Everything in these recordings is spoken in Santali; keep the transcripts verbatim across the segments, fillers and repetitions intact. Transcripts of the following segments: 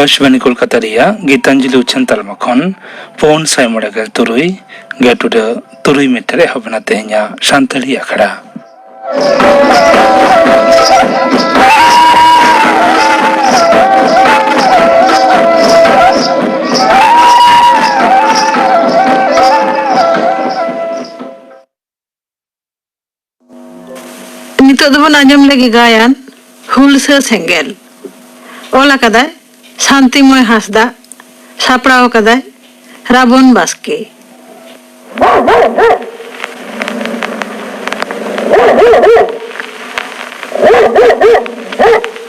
ᱟᱠᱟᱥᱵᱟᱱᱤ ᱠᱳᱞᱠᱟᱛᱟ ᱨᱮᱭᱟᱜ ᱜᱤᱛᱟᱧᱡᱚᱞᱤ ᱩᱪᱷᱟᱹᱱ ᱛᱟᱞᱢᱟ ᱠᱷᱚᱱ ᱯᱩᱱ ᱥᱟᱭ ᱢᱚᱬᱮ ᱜᱮᱞ ᱛᱩᱨᱩᱭ ᱜᱮᱴᱩᱰᱟᱹ ᱛᱩᱨᱩᱭ ᱢᱤᱴᱟᱨ ᱮᱦᱚᱵ ᱮᱱᱟ ᱛᱮᱦᱮᱧᱟᱜ ᱥᱟᱱᱛᱟᱲᱤ ᱟᱠᱷᱲᱟ᱾ ᱱᱤᱛᱚᱜ ᱫᱚᱵᱚᱱ ᱟᱸᱡᱚᱢ ᱞᱮᱜᱮ ᱜᱟᱭᱟᱱ ᱦᱩᱞᱥᱟᱹ ᱥᱮᱸᱜᱮᱞ᱾ ᱚᱞ ᱟᱠᱟᱫᱟᱭ ᱥᱟᱱᱛᱤᱢᱚᱭ ᱦᱟᱸᱥᱫᱟ, ᱥᱟᱯᱲᱟᱣ ᱟᱠᱟᱫᱟᱭ ᱨᱟᱵᱚᱱ ᱵᱟᱥᱠᱮ᱾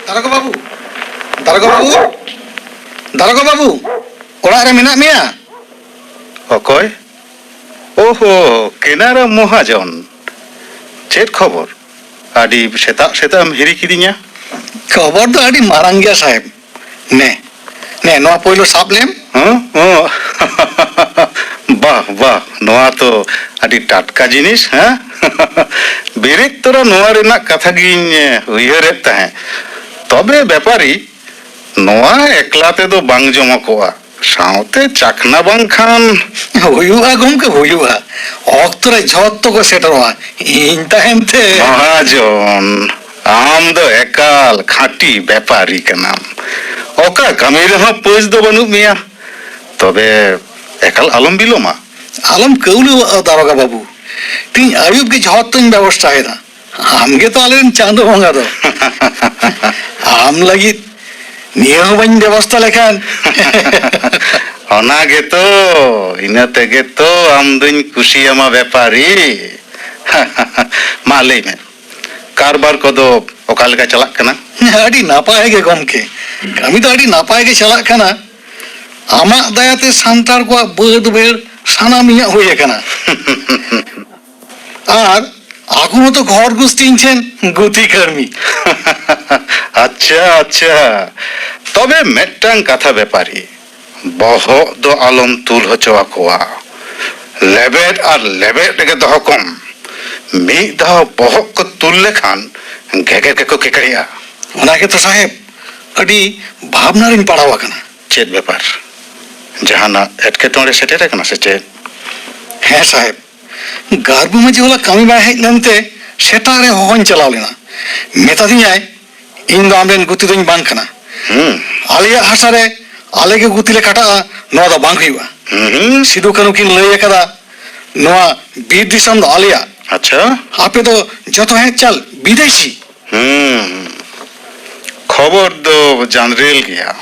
ᱫᱟᱨᱜᱚ ᱵᱟᱹᱵᱩ, ᱫᱟᱨᱜᱚ ᱵᱟᱹᱵᱩ, ᱫᱟᱨᱜᱚ ᱵᱟᱹᱵᱩ, ᱚᱲᱟᱜ ᱨᱮ ᱢᱮᱱᱟᱜ ᱢᱮᱭᱟ? ᱚᱠᱚᱭ? ᱳᱦᱳ, ᱠᱮᱱᱟᱨᱟᱢ ᱢᱚᱦᱟᱡᱚᱱ᱾ ᱪᱮᱫ ᱠᱷᱚᱵᱚᱨ? ᱟᱹᱰᱤ ᱥᱮᱛᱟᱜ ᱥᱮᱛᱟᱜ ᱮᱢ ᱦᱤᱨᱤ ᱠᱤᱫᱤᱧᱟ᱾ ᱠᱷᱚᱵᱚᱨ ᱫᱚ ᱟᱹᱰᱤ ᱢᱟᱨᱟᱝ ᱜᱮᱭᱟ ᱥᱟᱦᱮᱵᱽ᱾ ᱱᱮ, ᱱᱮ, ᱱᱚᱣᱟ ᱯᱳᱭᱞᱳ ᱥᱟᱵ ᱞᱮᱢ᱾ ᱦᱚᱸ? ᱦᱚᱸ᱾ ᱵᱟᱦ, ᱵᱟᱦ, ᱱᱚᱣᱟ ᱛᱚ ᱟᱹᱰᱤ ᱴᱟᱴᱠᱟ ᱡᱤᱱᱤᱥ, ᱦᱮᱸ? ᱵᱮᱨᱮᱫ ᱛᱚᱨᱟ ᱱᱚᱣᱟ ᱨᱮᱱᱟᱜ ᱠᱟᱛᱷᱟ ᱜᱤᱧ, ᱮ, ᱩᱭᱦᱟᱹᱨᱮᱫ ᱛᱟᱦᱮᱸ᱾ ᱛᱚᱵᱮ ᱵᱮᱯᱟᱨᱤ, ᱱᱚᱣᱟ ᱮᱠᱞᱟ ᱛᱮᱫᱚ ᱵᱟᱝ ᱡᱚᱢᱚᱠᱚᱜᱼᱟ, ᱥᱟᱶᱛᱮ ᱪᱟᱠᱷᱱᱟ ᱵᱟᱝᱠᱷᱟᱱ᱾ ᱦᱩᱭᱩᱜᱼᱟ ᱜᱚᱢᱠᱮ, ᱦᱩᱭᱩᱜᱼᱟ᱾ ᱚᱠᱛᱚ ᱨᱮ ᱡᱷᱚᱛᱚ ᱠᱚ ᱥᱮᱴᱮᱨᱚᱜᱼᱟ, ᱤᱧ ᱛᱟᱦᱮᱱ ᱛᱮ᱾ ᱢᱚᱦᱟᱡᱚᱱ, ᱟᱢ ᱫᱚ ᱮᱠᱟᱞ ᱠᱷᱟᱹᱴᱤ ᱵᱮᱯᱟᱨᱤ ᱠᱟᱱᱟᱢ᱾ ᱚᱠᱟ ᱠᱟᱹᱢᱤ ᱨᱮᱦᱚᱸ ᱯᱟᱹᱥ ᱫᱚ ᱵᱟᱹᱱᱩᱜ ᱢᱮᱭᱟ᱾ ᱛᱚᱵᱮ ᱮᱠᱟᱞ ᱟᱞᱚᱢ ᱵᱤᱞᱚᱢᱟ᱾ ᱟᱞᱚᱢ ᱠᱟᱹᱣᱞᱟᱹᱣᱟᱜᱼᱟ ᱫᱟᱨᱚᱜᱟ ᱵᱟᱹᱵᱩ, ᱛᱮᱦᱮᱧ ᱟᱹᱭᱩᱵ ᱜᱮ ᱡᱷᱚᱛᱚᱧ ᱵᱮᱵᱚᱥᱛᱷᱟᱭᱮᱫᱟ᱾ ᱟᱢ ᱜᱮᱛᱚ ᱟᱞᱮᱨᱮᱱ ᱪᱟᱸᱫᱚ ᱵᱚᱸᱜᱟ ᱫᱚ᱾ ᱟᱢ ᱞᱟᱹᱜᱤᱫ ᱱᱤᱭᱟᱹ ᱦᱚᱸ ᱵᱟᱹᱧ ᱵᱮᱵᱚᱥᱛᱷᱟ ᱞᱮᱠᱷᱟᱱ᱾ ᱚᱱᱟ ᱜᱮᱛᱚ, ᱤᱱᱟᱹ ᱛᱮᱜᱮ ᱛᱚ ᱟᱢ ᱫᱩᱧ ᱠᱩᱥᱤᱭᱟᱢᱟ ᱵᱮᱯᱟᱨᱤ᱾ ᱢᱟ ᱞᱟᱹᱭ ᱢᱮ, ᱠᱟᱨᱵᱟᱨ ᱠᱚᱫᱚ ᱚᱠᱟ ᱞᱮᱠᱟ ᱪᱟᱞᱟᱜ ᱠᱟᱱᱟ? ᱟᱹᱰᱤ ᱱᱟᱯᱟᱭ ᱜᱮ ᱜᱚᱢᱠᱮ, ᱠᱟᱹᱢᱤ ᱫᱚ ᱟᱹᱰᱤ ᱱᱟᱯᱟᱭ ᱜᱮ ᱪᱟᱞᱟᱜ ᱠᱟᱱᱟ᱾ ᱟᱢᱟᱜ ᱫᱟᱭᱟᱛᱮ ᱥᱟᱱᱛᱟᱲ ᱠᱚᱣᱟᱜ ᱵᱟᱹᱫᱽ ᱵᱟᱹᱭᱦᱟᱹᱲ ᱥᱟᱱᱟᱢ ᱤᱧᱟᱹᱜ ᱦᱩᱭ ᱟᱠᱟᱱᱟ᱾ ᱟᱨ ᱟᱹᱜᱩ ᱦᱚᱸᱛᱚ ᱜᱷᱚᱨ ᱜᱩᱥᱴᱤ ᱤᱧ ᱴᱷᱮᱱ ᱜᱩᱛᱤ ᱠᱟᱹᱲᱢᱤ᱾ ᱟᱪᱪᱷᱟ, ᱟᱪᱪᱷᱟ, ᱛᱚᱵᱮ ᱢᱤᱫᱴᱟᱝ ᱠᱟᱛᱷᱟ ᱵᱮᱯᱟᱨᱤ, ᱵᱚᱦᱚᱜ ᱫᱚ ᱟᱞᱚᱢ ᱛᱩᱞ ᱦᱚᱪᱚ ᱟᱠᱚᱣᱟ᱾ ᱞᱮᱵᱮᱫ ᱟᱨ ᱞᱮᱵᱮᱫ ᱨᱮᱜᱮ ᱫᱚᱦᱚ ᱠᱚᱢ᱾ ᱢᱤᱫ ᱫᱷᱟᱣ ᱵᱚᱦᱚᱜ ᱠᱚ ᱛᱩᱞ ᱞᱮᱠᱷᱟᱱ ᱜᱮᱜᱮᱨ ᱜᱮᱠᱚ ᱠᱮᱠᱮᱨᱮᱜᱼᱟ᱾ ᱚᱱᱟ ᱜᱮᱛᱚ ᱥᱟᱦᱮᱵᱽ, ᱟᱹᱰᱤ ᱵᱷᱟᱵᱽᱱᱟ ᱨᱤᱧ ᱯᱟᱲᱟᱣ ᱟᱠᱟᱱᱟ᱾ ᱪᱮᱫ ᱵᱮᱯᱟᱨ? ᱡᱟᱦᱟᱱᱟᱜ ᱮᱴᱠᱮᱴᱚᱬᱮ ᱥᱮᱴᱮᱨ ᱟᱠᱟᱱᱟ ᱥᱮ ᱪᱮᱫ? ᱦᱮᱸ ᱥᱟᱦᱮᱵᱽ, ᱜᱟᱨᱵᱩ ᱢᱟᱹᱡᱷᱤ ᱦᱚᱞᱟ ᱠᱟᱹᱢᱤ ᱵᱟᱭ ᱦᱮᱡ ᱞᱮᱱᱛᱮ ᱥᱮᱛᱟᱜ ᱨᱮ ᱦᱚᱦᱚᱧ ᱪᱟᱞᱟᱣ ᱞᱮᱱᱟ᱾ ᱢᱮᱛᱟᱫᱤᱧᱟᱭ, "ᱤᱧ ᱫᱚ ᱟᱢᱨᱮᱱ ᱜᱩᱛᱤ ᱫᱚᱧ ᱵᱟᱝ ᱠᱟᱱᱟ᱾ ᱦᱩᱸ᱾ ᱟᱞᱮᱭᱟᱜ ᱦᱟᱥᱟ ᱨᱮ ᱟᱞᱮ ᱜᱮ ᱜᱩᱛᱤ ᱞᱮ ᱠᱷᱟᱴᱟᱜᱼᱟ, ᱱᱚᱣᱟ ᱫᱚ ᱵᱟᱝ ᱦᱩᱭᱩᱜᱼᱟ᱾" ᱦᱩᱸ᱾ ᱥᱤᱫᱩ ᱠᱟᱹᱱᱦᱩ ᱠᱤᱱ ᱞᱟᱹᱭ ᱟᱠᱟᱫᱟ, "ᱱᱚᱣᱟ ᱵᱤᱨ ᱫᱤᱥᱚᱢ ᱫᱚ ᱟᱞᱮᱭᱟᱜ᱾ ᱟᱪᱪᱷᱟ᱾ ᱟᱯᱮ ᱫᱚ ᱡᱚᱛᱚ ᱦᱮᱡ ᱪᱟᱞ ᱵᱤᱫᱮᱥᱤ᱾" ᱦᱩᱸ᱾ ᱠᱷᱚᱵᱚᱨ ᱫᱚ ᱡᱟᱱᱨᱮᱞ ᱜᱮᱭᱟ᱾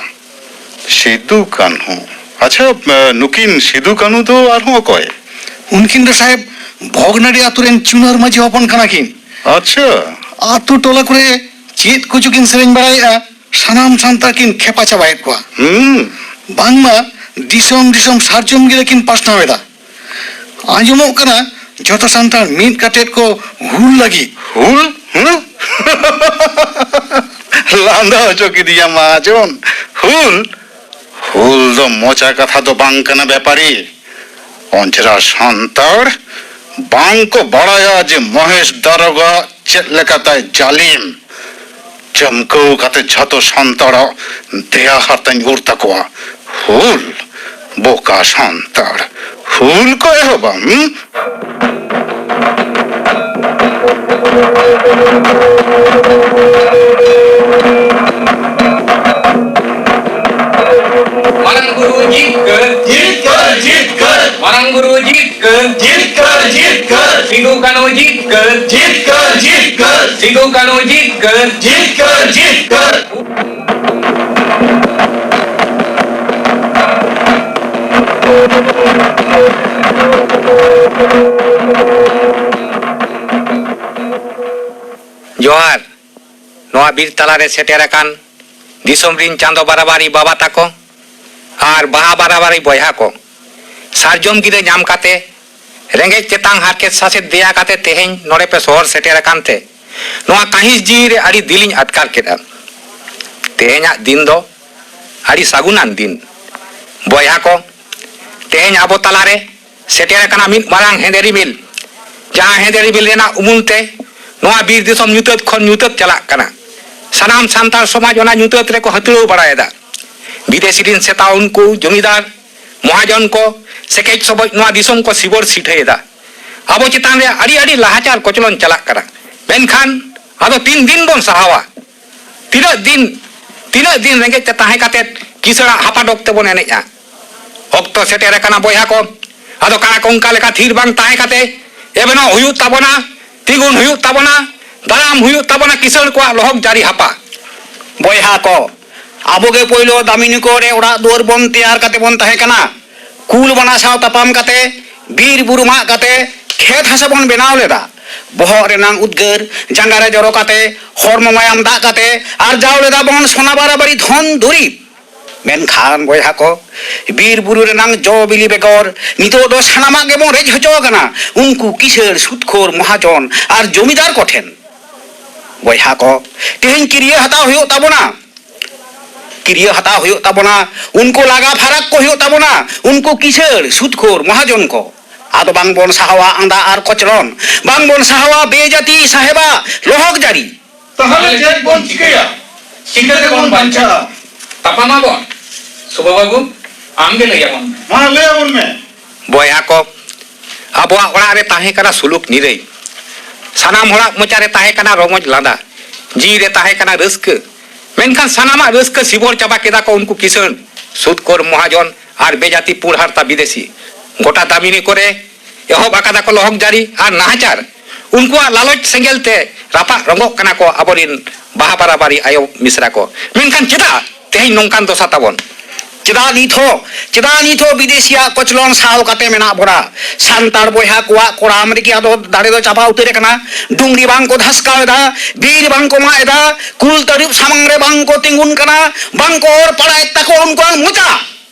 ᱥᱤᱫᱩ ᱠᱟᱹᱱᱦᱩ᱾ ᱟᱪᱪᱷᱟ, ᱱᱩᱠᱤᱱ ᱥᱤᱫᱩ ᱠᱟᱹᱱᱦᱩ ᱫᱚ ᱟᱨᱦᱚᱸ ᱚᱠᱚᱭ? ᱩᱱᱠᱤᱱ ᱫᱚ ᱥᱟᱦᱮᱵᱽ ᱵᱷᱚᱜᱽᱱᱟᱰᱤ ᱟᱛᱳ ᱨᱮᱱ ᱪᱩᱱᱟᱹᱨ ᱢᱟᱹᱡᱷᱤ ᱦᱚᱯᱚᱱ ᱠᱟᱱᱟ ᱠᱤᱱ᱾ ᱟᱪᱪᱷᱟ᱾ ᱟᱛᱳ ᱴᱚᱞᱟ ᱠᱚᱨᱮ ᱪᱮᱫ ᱠᱚᱪᱚ ᱠᱤᱱ ᱥᱮᱨᱮᱧ ᱵᱟᱲᱟᱭᱮᱫᱼᱟ, ᱥᱟᱱᱟᱢ ᱥᱟᱱᱛᱟᱲ ᱠᱤᱱ ᱠᱷᱮᱯᱟ ᱪᱟᱵᱟᱭᱮᱫ ᱠᱚᱣᱟ᱾ ᱦᱩᱸ᱾ ᱵᱟᱝᱢᱟ ᱫᱤᱥᱚᱢ ᱫᱤᱥᱚᱢ ᱥᱟᱨᱡᱚᱢ ᱜᱤᱨᱟᱹ ᱠᱤᱱ ᱯᱟᱥᱱᱟᱣ ᱮᱫᱟ᱾ ᱟᱸᱡᱚᱢᱚᱜ ᱠᱟᱱᱟ ᱡᱷᱚᱛᱚ ᱥᱟᱱᱛᱟᱲ ᱢᱤᱫ ᱠᱟᱛᱮᱫ ᱠᱚ ᱦᱩᱞ ᱞᱟᱹᱜᱤᱫ᱾ ᱦᱩᱞ? ᱦᱩᱸ? ᱞᱟᱸᱫᱟ ᱦᱚᱪᱚ ᱠᱤᱫᱤᱧᱟ ᱢᱟᱦᱟᱡᱚᱱ᱾ ᱦᱩᱞ? ᱦᱩᱞ ᱫᱚ ᱢᱚᱪᱟ ᱠᱟᱛᱷᱟ ᱫᱚ ᱵᱟᱝ ᱠᱟᱱᱟ ᱵᱮᱯᱟᱨᱤ᱾ ᱚᱸᱡᱽᱨᱟ ᱥᱟᱱᱛᱟᱲ ᱵᱟᱝ ᱠᱚ ᱵᱟᱲᱟᱭᱟ ᱡᱮ ᱢᱚᱦᱮᱥ ᱫᱟᱨᱚᱜᱟ ᱪᱮᱫ ᱞᱮᱠᱟᱛᱟᱭ ᱡᱟᱹᱞᱤᱢ᱾ ᱪᱟᱹᱢᱠᱟᱹᱣ ᱠᱟᱛᱮ ᱡᱷᱚᱛᱚ ᱥᱟᱱᱛᱟᱲᱟᱜ ᱫᱮᱭᱟ ᱦᱟᱨᱛᱟᱧ ᱩᱨ ᱛᱟᱠᱚᱣᱟ᱾ ᱦᱩᱞ? ᱵᱚᱠᱟ ᱥᱟᱱᱛᱟᱲ ᱦᱩᱞ ᱠᱚ ᱮᱦᱚᱵᱟ, ᱦᱩᱸ? ᱢᱟᱨᱟᱝ ᱵᱩᱨᱩ ᱡᱤᱛᱠᱟᱹᱨ, ᱡᱤᱛᱠᱟᱹᱨ, ᱡᱤᱛᱠᱟᱹᱨ᱾ ᱢᱟᱨᱟᱝ ᱵᱩᱨᱩ ᱡᱤᱛᱠᱟᱹᱨ, ᱡᱤᱛᱠᱟᱹᱨ, ᱡᱤᱛᱠᱟᱹᱨ᱾ ᱥᱤᱫᱩ ᱠᱟᱹᱱᱦᱩ ᱡᱤᱛᱠᱟᱹᱨ, ᱡᱤᱛᱠᱟᱹᱨ, ᱡᱤᱛᱠᱟᱹᱨ᱾ ᱥᱤᱫᱩ ᱠᱟᱹᱱᱦᱩ ᱡᱤᱛᱠᱟᱹᱨ, ᱡᱤᱛᱠᱟᱹᱨ, ᱡᱤᱛᱠᱟᱹᱨ᱾ ᱡᱚᱦᱟᱨ᱾ ᱱᱚᱣᱟ ᱵᱤᱨ ᱛᱟᱞᱟᱨᱮ ᱥᱮᱴᱮᱨ ᱟᱠᱟᱱ ᱫᱤᱥᱚᱢ ᱨᱤᱱ ᱪᱟᱸᱫᱚ ᱵᱟᱨᱟᱵᱟᱨᱤ ᱵᱟᱵᱟ ᱛᱟᱠᱚ ᱟᱨ ᱵᱟᱦᱟ ᱵᱟᱨᱟᱵᱟᱨᱤ ᱵᱚᱭᱦᱟ ᱠᱚ, ᱥᱟᱨᱡᱚᱢ ᱜᱤᱨᱟᱹ ᱧᱟᱢ ᱠᱟᱛᱮ, ᱨᱮᱸᱜᱮᱡ ᱛᱮᱛᱟᱝ ᱦᱟᱨᱠᱮᱛ ᱥᱟᱥᱮᱛ ᱫᱮᱭᱟ ᱠᱟᱛᱮ ᱛᱮᱦᱮᱧ ᱱᱚᱰᱮ ᱯᱮ ᱥᱚᱦᱚᱨ ᱥᱮᱴᱮᱨ ᱟᱠᱟᱱ ᱛᱮ, ᱱᱚᱣᱟ ᱠᱟᱹᱦᱤᱥ ᱡᱤᱣᱤ ᱨᱮ ᱟᱹᱰᱤ ᱫᱤᱞᱤᱧ ᱟᱴᱠᱟᱨ ᱠᱮᱫᱼᱟ᱾ ᱛᱮᱦᱮᱧᱟᱜ ᱫᱤᱱ ᱫᱚ ᱟᱹᱰᱤ ᱥᱟᱹᱜᱩᱱᱟᱱ ᱫᱤᱱ᱾ ᱵᱚᱭᱦᱟ ᱠᱚ, ᱛᱮᱦᱮᱧ ᱟᱵᱚ ᱛᱟᱞᱟᱨᱮ ᱥᱮᱴᱮᱨ ᱟᱠᱟᱱᱟ ᱢᱤᱫ ᱢᱟᱨᱟᱝ ᱦᱮᱸᱫᱮ ᱨᱤᱢᱤᱞ, ᱡᱟᱦᱟᱸ ᱦᱮᱸᱫᱮ ᱨᱤᱢᱤᱞ ᱨᱮᱱᱟᱜ ᱩᱢᱩᱞ ᱛᱮ ᱱᱚᱣᱟ ᱵᱤᱨ ᱫᱤᱥᱚᱢ ᱧᱩᱛᱟᱹᱛ ᱠᱷᱚᱱ ᱧᱩᱛᱟᱹᱛ ᱪᱟᱞᱟᱜ ᱠᱟᱱᱟ᱾ ᱥᱟᱱᱟᱢ ᱥᱟᱱᱛᱟᱲ ᱥᱚᱢᱟᱡᱽ ᱚᱱᱟ ᱧᱩᱛᱟᱹᱛ ᱨᱮᱠᱚ ᱦᱟᱹᱛᱲᱟᱹᱣ ᱵᱟᱲᱟᱭᱮᱫᱟ᱾ ᱵᱤᱫᱮᱥᱤ ᱨᱤᱱ ᱥᱮᱛᱟ ᱩᱱᱠᱩ ᱡᱚᱢᱤᱫᱟᱨ ᱢᱚᱦᱟᱡᱚᱱ ᱠᱚ ᱥᱮᱠᱮᱡ ᱥᱚᱵᱚᱡ ᱱᱚᱣᱟ ᱫᱤᱥᱚᱢ ᱠᱚ ᱥᱤᱵᱚᱲ ᱥᱤᱴᱷᱟᱹᱭᱮᱫᱟ᱾ ᱟᱵᱚ ᱪᱮᱛᱟᱱ ᱨᱮ ᱟᱹᱰᱤ ᱟᱹᱰᱤ ᱞᱟᱦᱟᱪᱟᱨ ᱠᱚᱪᱞᱚᱱ ᱪᱟᱞᱟᱜ ᱠᱟᱱᱟ᱾ ᱢᱮᱱᱠᱷᱟᱱ ᱟᱫᱚ ᱛᱤᱱ ᱫᱤᱱ ᱵᱚᱱ ᱥᱟᱦᱟᱣᱟ? ᱛᱤᱱᱟᱹᱜ ᱫᱤᱱ, ᱛᱤᱱᱟᱹᱜ ᱫᱤᱱ ᱨᱮᱸᱜᱮᱡ ᱛᱮ ᱛᱟᱦᱮᱸ ᱠᱟᱛᱮ ᱠᱤᱥᱟᱹᱲᱟᱜ ᱦᱟᱯᱟᱰᱚᱠ ᱛᱮᱵᱚᱱ ᱮᱱᱮᱡᱼᱟ? ᱚᱠᱛᱚ ᱥᱮᱴᱮᱨ ᱟᱠᱟᱱᱟ ᱵᱚᱭᱦᱟ ᱠᱚ᱾ ᱟᱫᱚ ᱠᱟᱬᱟ ᱠᱚᱝᱠᱟ ᱞᱮᱠᱟ ᱛᱷᱤᱨ ᱵᱟᱝ ᱛᱟᱦᱮᱸ ᱠᱟᱛᱮ ᱮᱵᱷᱮᱱᱚᱜ ᱦᱩᱭᱩᱜ ᱛᱟᱵᱚᱱᱟ, ᱛᱤᱸᱜᱩᱱ ᱦᱩᱭᱩᱜ ᱛᱟᱵᱚᱱᱟ, ᱫᱟᱨᱟᱢ ᱦᱩᱭᱩᱜ ᱛᱟᱵᱚᱱᱟ ᱠᱤᱥᱟᱹᱲ ᱠᱚᱣᱟᱜ ᱞᱚᱦᱚᱠ ᱡᱟᱹᱨᱤ ᱦᱟᱯᱟ᱾ ᱵᱚᱭᱦᱟ ᱠᱚ, ᱟᱵᱚ ᱜᱮ ᱯᱳᱭᱞᱳ ᱫᱟᱢᱤᱱᱤ ᱠᱚᱨᱮ ᱚᱲᱟᱜ ᱫᱩᱣᱟᱹᱨ ᱵᱚᱱ ᱛᱮᱭᱟᱨ ᱠᱟᱛᱮ ᱵᱚᱱ ᱛᱟᱦᱮᱸ ᱠᱟᱱᱟ᱾ ᱠᱩᱞ ᱵᱟᱱᱟ ᱥᱟᱶ ᱛᱟᱯᱟᱢ ᱠᱟᱛᱮ, ᱵᱤᱨ ᱵᱩᱨᱩ ᱢᱟᱜ ᱠᱟᱛᱮ, ᱠᱷᱮᱛ ᱦᱟᱥᱟ ᱵᱚᱱ ᱵᱮᱱᱟᱣ ᱞᱮᱫᱟ᱾ ᱵᱚᱦᱚᱜ ᱨᱮᱱᱟᱝ ᱩᱫᱽᱜᱟᱹᱨ ᱡᱟᱸᱜᱟ ᱨᱮ ᱡᱚᱨᱚ ᱠᱟᱛᱮ, ᱦᱚᱲᱢᱚ ᱢᱟᱭᱟᱢ ᱫᱟᱜ ᱠᱟᱛᱮ ᱟᱨᱡᱟᱣ ᱞᱮᱫᱟ ᱵᱚᱱ ᱥᱚᱱᱟ ᱵᱟᱨᱟᱵᱟᱨᱤ ᱫᱷᱚᱱ ᱫᱩᱨᱤᱵᱽ᱾ ᱢᱮᱱᱠᱷᱟᱱ ᱵᱚᱭᱦᱟ ᱠᱚ, ᱵᱤᱨ ᱵᱩᱨᱩ ᱨᱮᱱᱟᱝ ᱡᱚ ᱵᱤᱞᱤ ᱵᱮᱜᱚᱨ ᱱᱤᱛᱚᱜ ᱫᱚ ᱥᱟᱱᱟᱢᱟᱜ ᱜᱮᱵᱚᱱ ᱨᱮᱡ ᱦᱚᱪᱚ ᱟᱠᱟᱱᱟ ᱩᱱᱠᱩ ᱠᱤᱥᱟᱹᱬ ᱥᱩᱫᱽᱠᱷᱳᱨ ᱢᱚᱦᱟᱡᱚᱱ ᱟᱨ ᱡᱚᱢᱤᱫᱟᱨ ᱠᱚᱴᱷᱮᱱ᱾ ᱵᱚᱭᱦᱟ ᱠᱚ, ᱛᱮᱦᱮᱧ ᱠᱤᱨᱭᱟᱹ ᱦᱟᱛᱟᱣ ᱦᱩᱭᱩᱜ ᱛᱟᱵᱚᱱᱟ᱾ ᱠᱤᱨᱭᱟᱹ ᱦᱟᱛᱟᱣ ᱦᱩᱭᱩᱜ ᱛᱟᱵᱚᱱᱟ, ᱩᱱᱠᱩ ᱞᱟᱜᱟ ᱯᱷᱟᱨᱟᱠ ᱠᱚ ᱦᱩᱭᱩᱜ ᱛᱟᱵᱚᱱᱟ, ᱩᱱᱠᱩ ᱠᱤᱥᱟᱹᱬ ᱥᱩᱫᱽᱠᱷᱳᱨ ᱢᱚᱦᱟᱡᱚᱱ ᱠᱚ᱾ ᱟᱫᱚ ᱵᱟᱝ ᱵᱚᱱ ᱥᱟᱦᱟᱣᱟ ᱟᱸᱫᱟ ᱟᱨ ᱠᱚᱪᱞᱚᱱ, ᱵᱟᱝ ᱵᱚᱱ ᱥᱟᱦᱟᱣᱟ ᱵᱮᱡᱟᱹᱛᱤ ᱥᱟᱦᱮᱵᱟ ᱞᱚᱦᱚᱠ ᱡᱟᱹᱨᱤ᱾ ᱛᱟᱦᱞᱮ ᱪᱮᱫ ᱵᱚᱱ ᱪᱤᱠᱟᱹᱭᱟ? ᱪᱤᱠᱟᱹ ᱛᱮᱵᱚᱱ ᱵᱟᱧᱪᱟᱜᱼᱟ? ᱛᱟᱯᱟᱢ ᱟᱵᱚᱱ᱾ ᱥᱩᱵᱷᱟ ᱵᱟᱹᱵᱩ, ᱟᱢ ᱜᱮ ᱞᱟᱹᱭ ᱟᱵᱚᱱ ᱢᱮ᱾ ᱢᱟ ᱞᱟᱹᱭ ᱟᱵᱚᱱ ᱢᱮ᱾ ᱵᱚᱭᱦᱟ ᱠᱚ, ᱟᱵᱚᱣᱟᱜ ᱚᱲᱟᱜ ᱨᱮ ᱛᱟᱦᱮᱸ ᱠᱟᱱᱟ ᱥᱩᱞᱩᱠ ᱱᱤᱨᱟᱹᱭ᱾ ᱥᱟᱱᱟᱢ ᱦᱚᱲᱟᱜ ᱢᱚᱪᱟ ᱨᱮ ᱛᱟᱦᱮᱸ ᱠᱟᱱᱟ ᱨᱚᱢᱚᱡᱽ ᱞᱟᱸᱫᱟ᱾ ᱡᱤᱣᱤ ᱨᱮ ᱛᱟᱦᱮᱸ ᱠᱟᱱᱟ ᱨᱟᱹᱥᱠᱟᱹ᱾ ᱢᱮᱱᱠᱷᱟᱱ ᱥᱟᱱᱟᱢᱟᱜ ᱨᱟᱹᱥᱠᱟᱹ ᱥᱤᱵᱚᱲ ᱪᱟᱵᱟ ᱠᱮᱫᱟ ᱠᱚ ᱩᱱᱠᱩ ᱠᱤᱥᱟᱹᱬ, ᱥᱩᱫᱽᱠᱷᱳᱨ ᱢᱚᱦᱟᱡᱚᱱ ᱟᱨ ᱵᱮᱡᱟᱹᱛᱤ ᱯᱩᱲ ᱦᱟᱨᱛᱟ ᱵᱤᱫᱮᱥᱤ᱾ ᱜᱚᱴᱟ ᱫᱟᱢᱤᱱᱤ ᱠᱚᱨᱮ ᱮᱦᱚᱵ ᱟᱠᱟᱫᱟ ᱠᱚ ᱞᱚᱦᱚᱠ ᱡᱟᱹᱨᱤ ᱟᱨ ᱱᱟᱦᱟᱪᱟᱨ᱾ ᱩᱱᱠᱩᱣᱟᱜ ᱞᱟᱞᱚᱪ ᱥᱮᱸᱜᱮᱞ ᱛᱮ ᱨᱟᱯᱟᱜ ᱨᱚᱸᱜᱚᱜ ᱠᱟᱱᱟ ᱠᱚ ᱟᱵᱚᱨᱤᱱ ᱵᱟᱦᱟ ᱵᱟᱨᱟᱵᱟᱨᱤ ᱟᱭᱳ ᱢᱤᱥᱨᱟ ᱠᱚ᱾ ᱢᱮᱱᱠᱷᱟᱱ ᱪᱮᱫᱟᱜ ᱛᱮᱦᱮᱧ ᱱᱚᱝᱠᱟᱱ ᱫᱚᱥᱟ ᱛᱟᱵᱚᱱ? ᱪᱮᱫᱟᱜ ᱱᱤᱛ ᱦᱚᱸ, ᱪᱮᱫᱟᱜ ᱱᱤᱛ ᱦᱚᱸ ᱵᱤᱫᱮᱥᱤᱭᱟᱜ ᱠᱚᱪᱞᱚᱱ ᱥᱟᱦᱟᱣ ᱠᱟᱛᱮ ᱢᱮᱱᱟᱜ ᱵᱚᱱᱟ? ᱥᱟᱱᱛᱟᱲ ᱵᱚᱭᱦᱟ ᱠᱚᱣᱟᱜ ᱠᱚᱲᱟᱢ ᱨᱮᱜᱮ ᱟᱫᱚ ᱫᱟᱲᱮ ᱫᱚ ᱪᱟᱵᱟ ᱩᱛᱟᱹᱨ ᱟᱠᱟᱱᱟ᱾ ᱰᱩᱝᱨᱤ ᱵᱟᱝ ᱠᱚ ᱫᱷᱟᱥᱠᱟᱣ ᱮᱫᱟ, ᱵᱤᱨ ᱵᱟᱝ ᱠᱚ ᱢᱟᱜ ᱮᱫᱟ, ᱠᱩᱞ ᱛᱟᱹᱨᱩᱵ ᱥᱟᱢᱟᱝ ᱨᱮ ᱵᱟᱝ ᱠᱚ ᱛᱤᱸᱜᱩᱱ ᱠᱟᱱᱟ, ᱵᱟᱝ ᱠᱚ ᱚᱨ ᱯᱟᱲᱟᱭᱮᱫ ᱛᱟᱠᱚᱣᱟ ᱩᱱᱠᱩᱣᱟᱜ ᱢᱚᱪᱟ᱾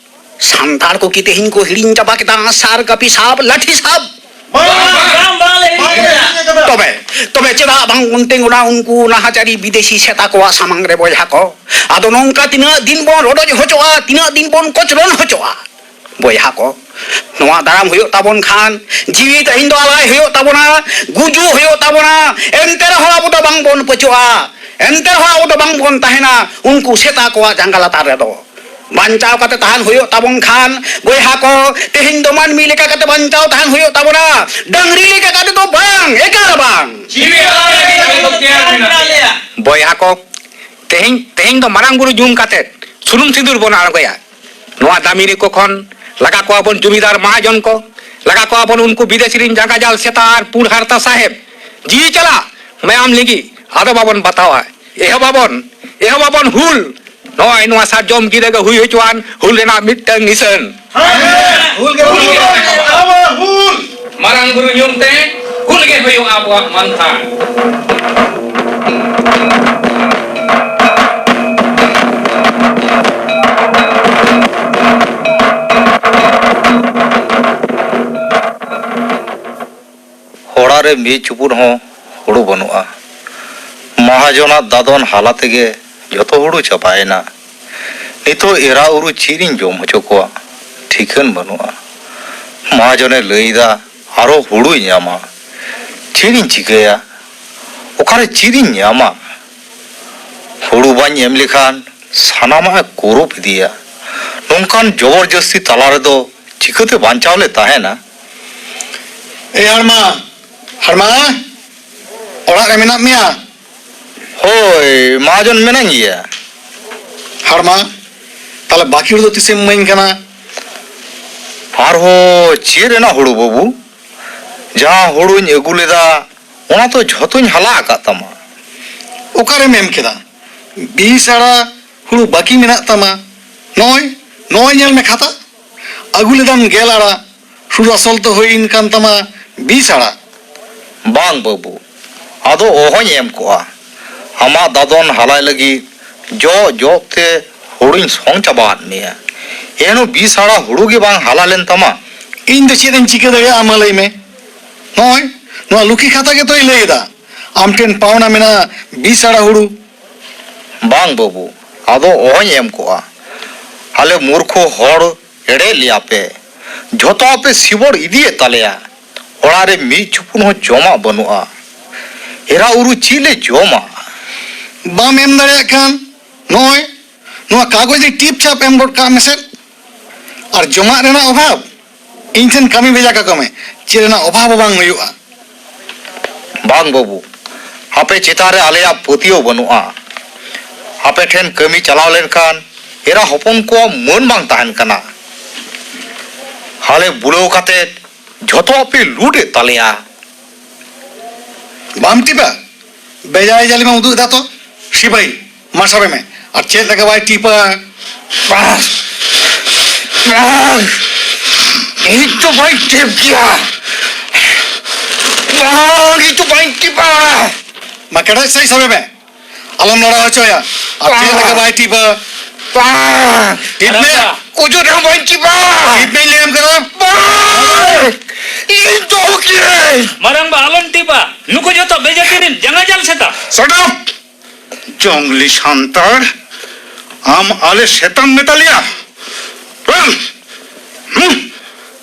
ᱥᱟᱱᱛᱟᱲ ᱠᱚ ᱠᱤ ᱛᱮᱦᱮᱧ ᱠᱚ ᱦᱤᱲᱤᱧ ᱪᱟᱵᱟ ᱠᱮᱫᱟ ᱥᱟᱨ ᱠᱟᱹᱯᱤ ᱥᱟᱵ, ᱞᱟᱴᱷᱤ ᱥᱟᱵ? ᱵᱟᱝ, ᱵᱟᱝ, ᱵᱟᱝ ᱞᱮ ᱦᱤᱲᱤᱧ ᱠᱮᱫᱟ᱾ ᱛᱚᱵᱮ, ᱛᱚᱵᱮ ᱪᱮᱫᱟᱜ ᱵᱟᱝ ᱵᱚᱱ ᱛᱤᱸᱜᱩᱱᱟ ᱩᱱᱠᱩ ᱱᱟᱦᱟᱪᱟᱨᱤ ᱵᱤᱫᱮᱥᱤ ᱥᱮᱛᱟ ᱠᱚᱣᱟᱜ ᱥᱟᱢᱟᱝ ᱨᱮ ᱵᱚᱭᱦᱟ ᱠᱚ? ᱟᱫᱚ ᱱᱚᱝᱠᱟ ᱛᱤᱱᱟᱹᱜ ᱫᱤᱱ ᱵᱚᱱ ᱨᱚᱰᱚᱡ ᱦᱚᱪᱚᱜᱼᱟ, ᱛᱤᱱᱟᱹᱜ ᱫᱤᱱ ᱵᱚᱱ ᱠᱚᱪᱞᱚᱱ ᱦᱚᱪᱚᱜᱼᱟ? ᱵᱚᱭᱦᱟ ᱠᱚ, ᱱᱚᱣᱟ ᱫᱟᱨᱟᱢ ᱦᱩᱭᱩᱜ ᱛᱟᱵᱚᱱ ᱠᱷᱟᱱ, ᱡᱤᱣᱤ ᱛᱮᱦᱮᱧ ᱫᱚ ᱟᱞᱟᱭ ᱦᱩᱭᱩᱜ ᱛᱟᱵᱚᱱᱟ, ᱜᱩᱡᱩᱜ ᱦᱩᱭᱩᱜ ᱛᱟᱵᱚᱱᱟ, ᱮᱱᱛᱮ ᱨᱮᱦᱚᱸ ᱟᱵᱚ ᱫᱚ ᱵᱟᱝ ᱵᱚᱱ ᱯᱟᱹᱪᱚᱜᱼᱟ᱾ ᱮᱱᱛᱮ ᱨᱮᱦᱚᱸ ᱟᱵᱚ ᱫᱚ ᱵᱟᱝ ᱵᱚᱱ ᱛᱟᱦᱮᱱᱟ ᱩᱱᱠᱩ ᱥᱮᱛᱟ ᱠᱚᱣᱟᱜ ᱡᱟᱸᱜᱟ ᱞᱟᱛᱟᱨ ᱨᱮᱫᱚ᱾ ᱵᱟᱧᱪᱟᱣ ᱠᱟᱛᱮ ᱛᱟᱦᱮᱱ ᱦᱩᱭᱩᱜ ᱛᱟᱵᱚᱱ ᱠᱷᱟᱱ, ᱵᱚᱭᱦᱟ ᱠᱚ, ᱛᱮᱦᱮᱧ ᱫᱚ ᱢᱟᱹᱱᱢᱤ ᱞᱮᱠᱟ ᱠᱟᱛᱮ ᱵᱟᱧᱪᱟᱣ ᱛᱟᱦᱮᱱ ᱦᱩᱭᱩᱜ ᱛᱟᱵᱚᱱᱟ, ᱰᱟᱹᱝᱨᱤ ᱞᱮᱠᱟ ᱠᱟᱛᱮ ᱫᱚ ᱵᱟᱝ, ᱮᱠᱟᱞ ᱵᱟᱝ᱾ ᱡᱤᱣᱤ ᱟᱞᱟᱭ ᱞᱟᱹᱜᱤᱫ ᱫᱚ ᱛᱮᱭᱟᱨ ᱢᱮᱱᱟᱜᱼᱟ᱾ ᱵᱚᱭᱦᱟ ᱠᱚ, ᱛᱮᱦᱮᱧ, ᱛᱮᱦᱮᱧ ᱫᱚ ᱢᱟᱨᱟᱝ ᱵᱩᱨᱩ ᱧᱩᱢ ᱠᱟᱛᱮ ᱥᱩᱱᱩᱢ ᱥᱤᱸᱫᱩᱨ ᱵᱚᱱ ᱟᱬᱜᱚᱭᱟ᱾ ᱱᱚᱣᱟ ᱫᱟᱢᱤᱱᱤ ᱠᱚ ᱠᱷᱚᱱ ᱞᱟᱜᱟ ᱠᱚᱣᱟ ᱵᱚᱱ ᱡᱩᱢᱤᱫᱟᱨ ᱢᱟᱦᱟᱡᱚᱱ ᱠᱚ, ᱞᱟᱜᱟ ᱠᱚᱣᱟ ᱵᱚᱱ ᱩᱱᱠᱩ ᱵᱤᱫᱮᱥᱤ ᱨᱤᱱ ᱡᱟᱸᱜᱟ ᱡᱟᱞ ᱥᱮᱛᱟ ᱟᱨ ᱯᱩᱸᱰ ᱦᱟᱨᱛᱟ ᱥᱟᱦᱮᱵ᱾ ᱡᱤᱣᱤ ᱪᱟᱞᱟᱜ, ᱢᱟᱭᱟᱢ ᱞᱤᱸᱜᱤ, ᱟᱫᱚ ᱵᱟᱵᱚᱱ ᱵᱟᱛᱟᱣᱟ᱾ ᱮᱦᱚᱵ ᱟᱵᱚᱱ, ᱮᱦᱚᱵ ᱟᱵᱚᱱ ᱦᱩᱞ᱾ ᱱᱚᱜᱼᱚᱭ ᱱᱚᱣᱟ ᱥᱟᱨᱡᱚᱢ ᱜᱤᱨᱟᱹ ᱜᱮ ᱦᱩᱭ ᱦᱚᱪᱚᱣᱟᱱ ᱦᱩᱞ ᱨᱮᱱᱟᱜ ᱢᱤᱫᱴᱟᱝ ᱱᱤᱥᱟᱹᱱ᱾ ᱦᱩᱞ ᱜᱮ ᱦᱩᱞ ᱜᱮ ᱟᱵᱚᱣᱟᱜ ᱦᱩᱞ᱾ ᱢᱟᱨᱟᱝ ᱵᱩᱨᱩ ᱧᱩᱢ ᱛᱮ ᱦᱩᱞ ᱜᱮ ᱦᱩᱭᱩᱜᱼᱟ ᱟᱵᱚᱣᱟᱜ ᱢᱟᱱᱛᱷᱟᱱ᱾ ᱦᱚᱲᱟᱜ ᱨᱮ ᱢᱤᱫ ᱪᱩᱯᱩᱫ ᱦᱚᱸ ᱦᱩᱲᱩ ᱵᱟᱹᱱᱩᱜᱼᱟ᱾ ᱢᱟᱦᱟᱡᱚᱱᱟᱜ ᱫᱟᱫᱚᱱ ᱦᱟᱞᱟ ᱛᱮᱜᱮ ᱡᱚᱛᱚ ᱦᱩᱲᱩ ᱪᱟᱵᱟᱭᱮᱱᱟ᱾ ᱱᱤᱛᱚᱜ ᱮᱨᱟ ᱩᱨᱩ ᱪᱮᱫ ᱤᱧ ᱡᱚᱢ ᱦᱚᱪᱚ ᱠᱚᱣᱟ, ᱴᱷᱤᱠᱟᱹᱱ ᱵᱟᱹᱱᱩᱜᱼᱟ᱾ ᱢᱟᱦᱟᱡᱚᱱᱮ ᱞᱟᱹᱭᱫᱟ, "ᱟᱨᱚ ᱦᱩᱲᱩᱧ ᱧᱟᱢᱟ, ᱪᱮᱫ ᱤᱧ ᱪᱤᱠᱟᱹᱭᱟ? ᱚᱠᱟᱨᱮ ᱪᱮᱫ ᱤᱧ ᱧᱟᱢᱟ? ᱦᱩᱲᱩ ᱵᱟᱹᱧ ᱮᱢ ᱞᱮᱠᱷᱟᱱ ᱥᱟᱱᱟᱢᱟᱜ ᱮ ᱠᱩᱨᱩᱯ ᱤᱫᱤᱭᱟ᱾ ᱱᱚᱝᱠᱟᱱ ᱡᱚᱵᱚᱨ ᱡᱟᱹᱥᱛᱤ ᱛᱟᱞᱟ ᱨᱮᱫᱚ ᱪᱤᱠᱟᱹᱛᱮ ᱵᱟᱧᱪᱟᱣ ᱞᱮ ᱛᱟᱦᱮᱱᱟ?" ᱮ ᱦᱟᱲᱢᱟ, ᱦᱟᱲᱢᱟ, ᱚᱲᱟᱜ ᱨᱮ ᱢᱮᱱᱟᱜ ᱢᱮᱭᱟ? ᱦᱳᱭ, ᱢᱟᱦᱟᱡᱚᱱ ᱢᱮᱱᱟᱧ ᱜᱮᱭᱟ᱾ ᱦᱟᱲᱢᱟ, ᱛᱟᱦᱞᱮ ᱵᱟᱹᱠᱤ ᱦᱩᱲᱩ ᱫᱚ ᱛᱤᱥᱮᱢ ᱤᱢᱟᱹᱧ ᱠᱟᱱᱟ? ᱟᱨᱦᱚᱸ ᱪᱮᱫ ᱨᱮᱱᱟᱜ ᱦᱩᱲᱩ ᱵᱟᱹᱵᱩ? ᱡᱟᱦᱟᱸ ᱦᱩᱲᱩᱧ ᱟᱹᱜᱩ ᱞᱮᱫᱟ, ᱚᱱᱟ ᱛᱚ ᱡᱷᱚᱛᱚᱧ ᱦᱟᱞᱟ ᱟᱠᱟᱫ ᱛᱟᱢᱟ᱾ ᱚᱠᱟᱨᱮᱢ ᱮᱢ ᱠᱮᱫᱟ? ᱵᱤᱥ ᱟᱲᱟ ᱦᱩᱲᱩ ᱵᱟᱹᱠᱤ ᱢᱮᱱᱟᱜ ᱛᱟᱢᱟ᱾ ᱱᱚᱜᱼᱚᱭ, ᱱᱚᱜᱼᱚᱭ ᱧᱮᱞ ᱢᱮ ᱠᱷᱟᱛᱟ᱾ ᱟᱹᱜᱩ ᱞᱮᱫᱟᱢ ᱜᱮᱞ ᱟᱲᱟ, ᱥᱩᱫᱷᱩ ᱟᱥᱚᱞ ᱫᱚ ᱦᱩᱭᱮᱱ ᱠᱟᱱ ᱛᱟᱢᱟ ᱵᱤᱥ ᱟᱲᱟ᱾ ᱵᱟᱝ ᱵᱟᱹᱵᱩ, ᱟᱫᱚ ᱚᱦᱚᱧ ᱮᱢ ᱠᱚᱜᱼᱟ᱾ ᱟᱢᱟᱜ ᱫᱟᱫᱚᱱ ᱦᱟᱞᱟᱭ ᱞᱟᱹᱜᱤᱫ ᱡᱚᱜ ᱡᱚᱜ ᱛᱮ ᱦᱩᱲᱩᱧ ᱥᱚᱝ ᱪᱟᱵᱟᱣᱟᱫ ᱢᱮᱭᱟ᱾ ᱮᱱᱦᱚᱸ ᱵᱤᱥ ᱟᱲᱟ ᱦᱩᱲᱩ ᱜᱮ ᱵᱟᱝ ᱦᱟᱞᱟ ᱞᱮᱱ ᱛᱟᱢᱟ᱾ ᱤᱧ ᱫᱚ ᱪᱮᱫ ᱤᱧ ᱪᱤᱠᱟᱹ ᱫᱟᱲᱮᱭᱟᱜᱼᱟ, ᱢᱟ ᱞᱟᱹᱭ ᱢᱮ? ᱱᱚᱜᱼᱚᱭ, ᱱᱚᱣᱟ ᱞᱩᱠᱷᱤ ᱠᱷᱟᱛᱟ ᱜᱮᱛᱚᱭ ᱞᱟᱹᱭ ᱮᱫᱟ, ᱟᱢ ᱴᱷᱮᱱ ᱯᱟᱣᱱᱟ ᱢᱮᱱᱟᱜᱼᱟ ᱵᱤᱥ ᱟᱲᱟ ᱦᱩᱲᱩ᱾ ᱵᱟᱝ ᱵᱟᱹᱵᱩ, ᱟᱫᱚ ᱚᱦᱚᱧ ᱮᱢ ᱠᱚᱜᱼᱟ᱾ ᱟᱞᱮ ᱢᱩᱨᱠᱷᱚ ᱦᱚᱲ ᱮᱲᱮ ᱞᱮᱭᱟ ᱯᱮ᱾ ᱡᱷᱚᱛᱚ ᱟᱯᱮ ᱥᱤᱵᱚᱲ ᱤᱫᱤᱭᱮᱫ ᱛᱟᱞᱮᱭᱟ᱾ ᱚᱲᱟᱜ ᱨᱮ ᱢᱤᱫ ᱪᱩᱯᱩᱫ ᱦᱚᱸ ᱡᱚᱢᱟᱜ ᱵᱟᱹᱱᱩᱜᱼᱟ᱾ ᱮᱨᱟ ᱩᱨᱩ ᱪᱮᱫ ᱞᱮ ᱡᱚᱢᱟ? ᱵᱟᱢ ᱮᱢ ᱫᱟᱲᱮᱭᱟᱜ ᱠᱷᱟᱱ ᱱᱚᱜᱼᱚᱭ ᱱᱚᱣᱟ ᱠᱟᱜᱚᱡᱽ ᱨᱮ ᱴᱤᱯ ᱪᱷᱟᱯ ᱮᱢ ᱜᱚᱫ ᱠᱟᱜ ᱢᱮᱥᱮ᱾ ᱟᱨ ᱡᱚᱢᱟᱜ ᱨᱮᱱᱟᱜ ᱚᱵᱷᱟᱵᱽ, ᱤᱧ ᱴᱷᱮᱱ ᱠᱟᱹᱢᱤ ᱵᱷᱮᱡᱟ ᱠᱟᱠᱚ ᱢᱮ, ᱪᱮᱫ ᱨᱮᱱᱟᱜ ᱚᱵᱷᱟᱵᱽ ᱦᱚᱸ ᱵᱟᱝ ᱦᱩᱭᱩᱜᱼᱟ᱾ ᱵᱟᱝ ᱵᱟᱹᱵᱩ, ᱟᱯᱮ ᱪᱮᱛᱟᱱ ᱨᱮ ᱟᱞᱮᱭᱟᱜ ᱯᱟᱹᱛᱭᱟᱹᱣ ᱵᱟᱹᱱᱩᱜᱼᱟ᱾ ᱟᱯᱮ ᱴᱷᱮᱱ ᱠᱟᱹᱢᱤ ᱪᱟᱞᱟᱣ ᱞᱮᱱᱠᱷᱟᱱ ᱮᱨᱟ ᱦᱚᱯᱚᱱ ᱠᱚᱣᱟᱜ ᱢᱟᱹᱱ ᱵᱟᱝ ᱛᱟᱦᱮᱱ ᱠᱟᱱᱟ᱾ ᱟᱞᱮ ᱵᱩᱞᱟᱹᱣ ᱠᱟᱛᱮ ᱡᱷᱚᱛᱚᱣᱟᱜ ᱯᱮ ᱞᱩᱴ ᱮᱫ ᱛᱟᱞᱮᱭᱟ᱾ ᱵᱟᱢ ᱴᱤᱯᱟ? ᱵᱮᱡᱟᱭ ᱡᱟᱹᱞᱤᱢᱮᱢ ᱩᱫᱩᱜ ᱮᱫᱟ ᱛᱚ᱾ ᱥᱤᱯᱟᱹᱦᱤ, ᱢᱟ ᱥᱟᱵᱮ ᱢᱮ᱾ ᱟᱨ ᱪᱮᱫ ᱞᱮᱠᱟ ᱵᱟᱭ ᱴᱤᱯᱟ? ᱵᱟᱝ, ᱵᱟᱝ, ᱤᱧ ᱫᱚ ᱵᱟᱹᱧ ᱴᱤᱯ ᱜᱮᱭᱟ᱾ ᱵᱟᱝ, ᱤᱧ ᱫᱚ ᱵᱟᱹᱧ ᱴᱤᱯᱟ᱾ ᱢᱟ ᱠᱮᱴᱮᱡ ᱥᱟᱹᱦᱤᱡ ᱥᱟᱵᱮ ᱢᱮ, ᱟᱞᱚᱢ ᱞᱟᱲᱟᱣ ᱦᱚᱪᱚᱭᱟ᱾ ᱟᱨ ᱪᱮᱫ ᱞᱮᱠᱟ ᱵᱟᱭ ᱴᱤᱯᱟ? ᱵᱟᱝ᱾ ᱴᱤᱯ ᱢᱮ᱾ ᱟᱨᱟᱢᱵᱟ᱾ ᱩᱡᱩᱨ ᱨᱮᱦᱚᱸ ᱵᱟᱹᱧ ᱴᱤᱯᱟ᱾ ᱴᱤᱯ ᱢᱮᱧ ᱞᱟᱹᱭᱟᱢ ᱠᱟᱱᱟ᱾ ᱵᱟᱝ᱾ ᱤᱧ ᱫᱚ ᱠᱤᱭᱟᱹᱧ᱾ ᱢᱟᱨᱟᱝᱵᱟ, ᱟᱞᱚᱢ ᱴᱤᱯᱟ᱾ ᱱᱩᱠᱩ ᱡᱚᱛᱚ ᱵᱮᱡᱟᱹᱛᱤ ᱨᱤᱱ ᱡᱟᱸᱜᱟ ᱡᱟᱞ ᱥᱮᱛᱟ᱾ Shut up! ᱡᱚᱝᱞᱤ ᱥᱟᱱᱛᱟᱲ, ᱟᱢ ᱟᱞᱮ ᱥᱮᱛᱟᱢ ᱢᱮᱛᱟ ᱞᱮᱭᱟ? ᱦᱩᱸ? ᱦᱩᱸ?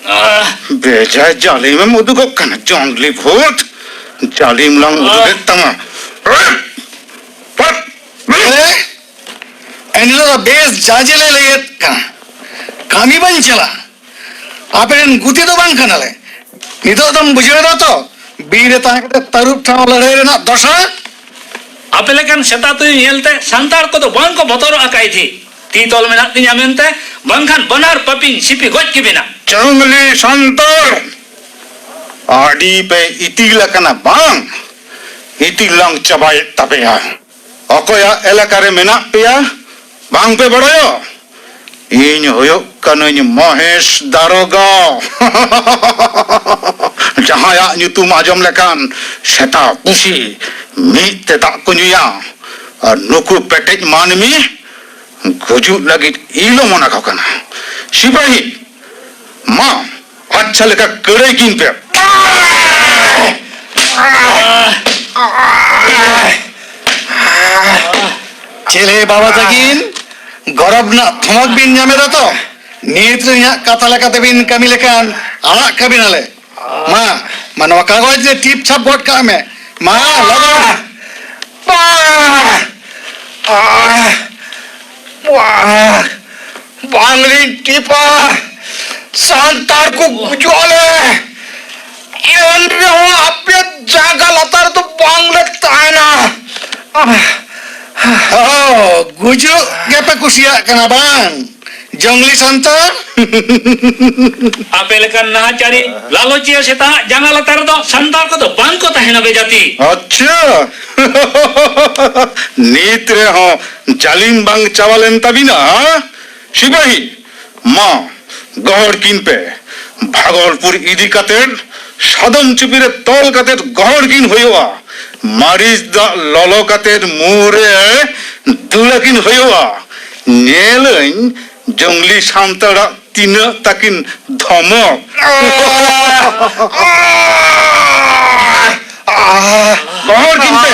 ᱟᱦ᱾ ᱵᱮᱡᱟᱭ ᱡᱟᱹᱞᱤᱢᱮᱢ ᱩᱫᱩᱜᱚᱜ ᱠᱟᱱᱟ, ᱡᱚᱝᱞᱤ ᱵᱷᱩᱛ᱾ ᱡᱟᱹᱞᱤᱢ ᱞᱟᱝ ᱩᱫᱩᱜᱮᱫ ᱛᱟᱢᱟ᱾ ᱦᱩᱸ? ᱦᱩᱸ? ᱮ? ᱮᱱᱦᱤᱞᱳᱜ ᱫᱚ ᱵᱮᱥ ᱡᱟᱡᱮ ᱞᱮ ᱞᱟᱹᱭᱮᱫ ᱠᱟᱱᱟ, ᱠᱟᱹᱢᱤ ᱵᱟᱹᱧ ᱪᱟᱞᱟᱜᱼᱟ᱾ ᱟᱯᱮ ᱨᱮᱱ ᱜᱩᱛᱤ ᱫᱚ ᱵᱟᱝ ᱠᱟᱱᱟᱞᱮ᱾ ᱱᱤᱛᱚᱜ ᱫᱚᱢ ᱵᱩᱡᱷᱟᱹᱣ ᱮᱫᱟ ᱛᱚ, ᱵᱤᱨ ᱨᱮ ᱛᱟᱦᱮᱸ ᱠᱟᱛᱮ ᱛᱟᱹᱨᱩᱵ ᱴᱷᱟᱶ ᱞᱟᱹᱲᱦᱟᱹᱭ ᱨᱮᱱᱟᱜ ᱫᱚᱥᱟ? ᱟᱯᱮ ᱞᱮᱠᱟᱱ ᱥᱮᱛᱟ ᱛᱩᱭᱩ ᱧᱮᱞᱛᱮ ᱥᱟᱱᱛᱟᱲ ᱠᱚᱫᱚ ᱵᱟᱝ ᱠᱚ ᱵᱚᱛᱚᱨᱚᱜᱼᱟ ᱠᱟᱭᱫᱷᱤ᱾ ᱛᱤ ᱛᱚᱞ ᱢᱮᱱᱟᱜ ᱛᱤᱧᱟ ᱢᱮᱱᱛᱮ, ᱵᱟᱝᱠᱷᱟᱱ ᱵᱟᱱᱟᱨ ᱯᱟᱹᱯᱤᱧ ᱥᱤᱯᱤ ᱜᱚᱡ ᱠᱮᱵᱤᱱᱟ᱾ ᱡᱚᱝᱞᱤ ᱥᱟᱱᱛᱟᱲ, ᱟᱹᱰᱤ ᱯᱮ ᱤᱛᱤᱞ ᱟᱠᱟᱱᱟ ᱵᱟᱝ? ᱤᱛᱤᱞ ᱞᱟᱝ ᱪᱟᱵᱟᱭᱮᱫ ᱛᱟᱯᱮᱭᱟ᱾ ᱚᱠᱚᱭᱟᱜ ᱮᱞᱟᱠᱟ ᱨᱮ ᱢᱮᱱᱟᱜ ᱯᱮᱭᱟ, ᱵᱟᱝ ᱯᱮ ᱵᱟᱲᱟᱭᱟ? ᱤᱧ ᱦᱩᱭᱩᱜ ᱠᱟᱹᱱᱟᱹᱧ ᱢᱚᱦᱮᱥ ᱫᱟᱨᱚᱜᱟ᱾ ᱡᱟᱦᱟᱸᱭᱟᱜ ᱧᱩᱛᱩᱢ ᱟᱸᱡᱚᱢ ᱞᱮᱠᱷᱟᱱ ᱥᱮᱛᱟ ᱯᱩᱥᱤ ᱢᱤᱫ ᱛᱮ ᱫᱟᱜ ᱠᱚ ᱧᱩᱭᱟ᱾ ᱟᱨ ᱱᱩᱠᱩ ᱯᱮᱴᱮᱡ ᱢᱟᱹᱱᱢᱤ ᱜᱩᱡᱩᱜ ᱞᱟᱹᱜᱤᱫ ᱤᱧ ᱞᱚᱢᱚᱱ ᱟᱠᱚ ᱠᱟᱱᱟ᱾ ᱥᱤᱯᱟᱹᱦᱤ, ᱢᱟ, ᱟᱪᱪᱷᱟ ᱞᱮᱠᱟ ᱠᱟᱹᱲᱟᱹᱭ ᱠᱤᱱ ᱯᱮ᱾ ᱪᱮᱞᱮ ᱵᱟᱵᱟ ᱛᱟᱹᱠᱤᱱ, ᱜᱚᱨᱚᱵ ᱨᱮᱱᱟᱜ ᱫᱷᱚᱢᱚᱠ ᱵᱤᱱ ᱧᱟᱢ ᱮᱫᱟ ᱛᱚ? ᱱᱤᱛ ᱨᱮ ᱤᱧᱟᱹᱜ ᱠᱟᱛᱷᱟ ᱞᱮᱠᱟᱛᱮ ᱵᱤᱱ ᱠᱟᱹᱢᱤ ᱞᱮᱠᱷᱟᱱ ᱟᱲᱟᱜ ᱠᱟᱵᱤᱱᱟᱞᱮ᱾ ᱢᱟ, ᱢᱟ, ᱱᱚᱣᱟ ᱠᱟᱜᱚᱡᱽ ᱨᱮ ᱴᱤᱯ ᱪᱷᱟᱯ ᱜᱚᱫ ᱠᱟᱜ ᱢᱮ᱾ ᱢᱟ, ᱞᱚᱜᱚᱱ᱾ ᱵᱟᱝ! ᱟᱦ! ᱵᱟᱝ! ᱵᱟᱝᱞᱤᱧ ᱴᱤᱯᱟ! ᱥᱟᱱᱛᱟᱲ ᱠᱚ ᱜᱩᱡᱩᱜ ᱟᱞᱮ! ᱮᱱ ᱨᱮᱦᱚᱸ ᱟᱯᱮ ᱡᱟᱸᱜᱟ ᱞᱟᱛᱟᱨ ᱨᱮᱫᱚ ᱵᱟᱝᱞᱮ ᱛᱟᱦᱮᱱᱟ! ᱟᱦ! ᱚ, ᱜᱩᱡᱩᱜ ᱜᱮᱯᱮ ᱠᱩᱥᱤᱭᱟᱜ ᱠᱟᱱᱟ ᱵᱟᱝ? ᱡᱚᱝᱞᱤ ᱥᱟᱱᱛᱟᱲ᱾ ᱟᱯᱮ ᱞᱮᱠᱟᱱ ᱱᱟᱦᱟᱪᱟᱨᱤ, ᱞᱟᱞᱚᱪᱤᱭᱟᱹ ᱥᱮᱛᱟᱜ ᱡᱟᱸᱜᱟ ᱞᱟᱛᱟᱨ ᱨᱮᱫᱚ ᱥᱟᱱᱛᱟᱲ ᱠᱚᱫᱚ ᱵᱟᱝ ᱠᱚ ᱛᱟᱦᱮᱱᱟ ᱵᱮᱡᱟᱛᱤ᱾ ᱟᱪᱪᱷᱟ᱾ ᱱᱤᱛ ᱨᱮᱦᱚᱸ ᱡᱟᱹᱞᱤᱢ ᱵᱟᱝ ᱪᱟᱵᱟ ᱞᱮᱱ ᱛᱟᱵᱤᱱᱟ, ᱦᱟ? ᱥᱤᱯᱟᱹᱦᱤ, ᱢᱟ, ᱜᱚᱦᱚᱲ ᱠᱤᱱ ᱯᱮ᱾ ᱵᱷᱟᱜᱚᱞᱯᱩᱨ ᱤᱫᱤ ᱠᱟᱛᱮ ᱥᱟᱫᱚᱢ ᱪᱩᱯᱤ ᱨᱮ ᱛᱚᱞ ᱠᱟᱛᱮ ᱜᱚᱦᱚᱲ ᱠᱤᱱ ᱦᱩᱭᱩᱜᱼᱟ᱾ ᱢᱟᱹᱨᱤᱪ ᱫᱟᱜ ᱞᱚᱞᱚ ᱠᱟᱛᱮ ᱢᱩ ᱨᱮ ᱫᱩᱞ ᱟᱹᱠᱤᱱ ᱦᱩᱭᱩᱜᱼᱟ᱾ ᱧᱮᱞᱟᱹᱧ ᱡᱚᱝᱞᱤ ᱥᱟᱱᱛᱟᱲᱟᱜ ᱛᱤᱱᱟᱹᱜ ᱛᱟᱹᱠᱤᱱ ᱫᱷᱚᱢᱚᱠ᱾ ᱜᱚᱦᱚᱲ ᱠᱤᱱ ᱯᱮ᱾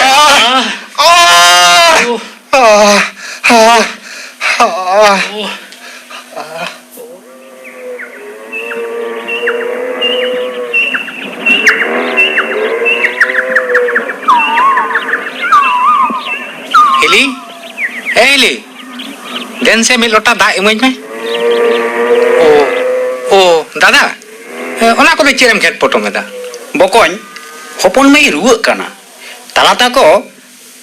ᱦᱤᱞᱤ, ᱮ ᱦᱤᱞᱤ, ᱫᱮᱱ ᱥᱮ ᱢᱤᱫ ᱞᱚᱴᱟ ᱫᱟᱜ ᱤᱢᱟᱹᱧ ᱢᱮ᱾ ᱳ, ᱳ, ᱫᱟᱫᱟ, ᱮ, ᱚᱱᱟ ᱠᱚᱫᱚ ᱪᱮᱫ ᱮᱢ ᱜᱷᱮᱴ ᱯᱚᱴᱚᱢ ᱮᱫᱟ? ᱵᱚᱠᱚᱧ, ᱦᱚᱯᱚᱱ ᱢᱟᱹᱭ ᱨᱩᱣᱟᱹᱜ ᱠᱟᱱᱟ᱾ ᱛᱟᱞᱟ ᱛᱟᱠᱚ,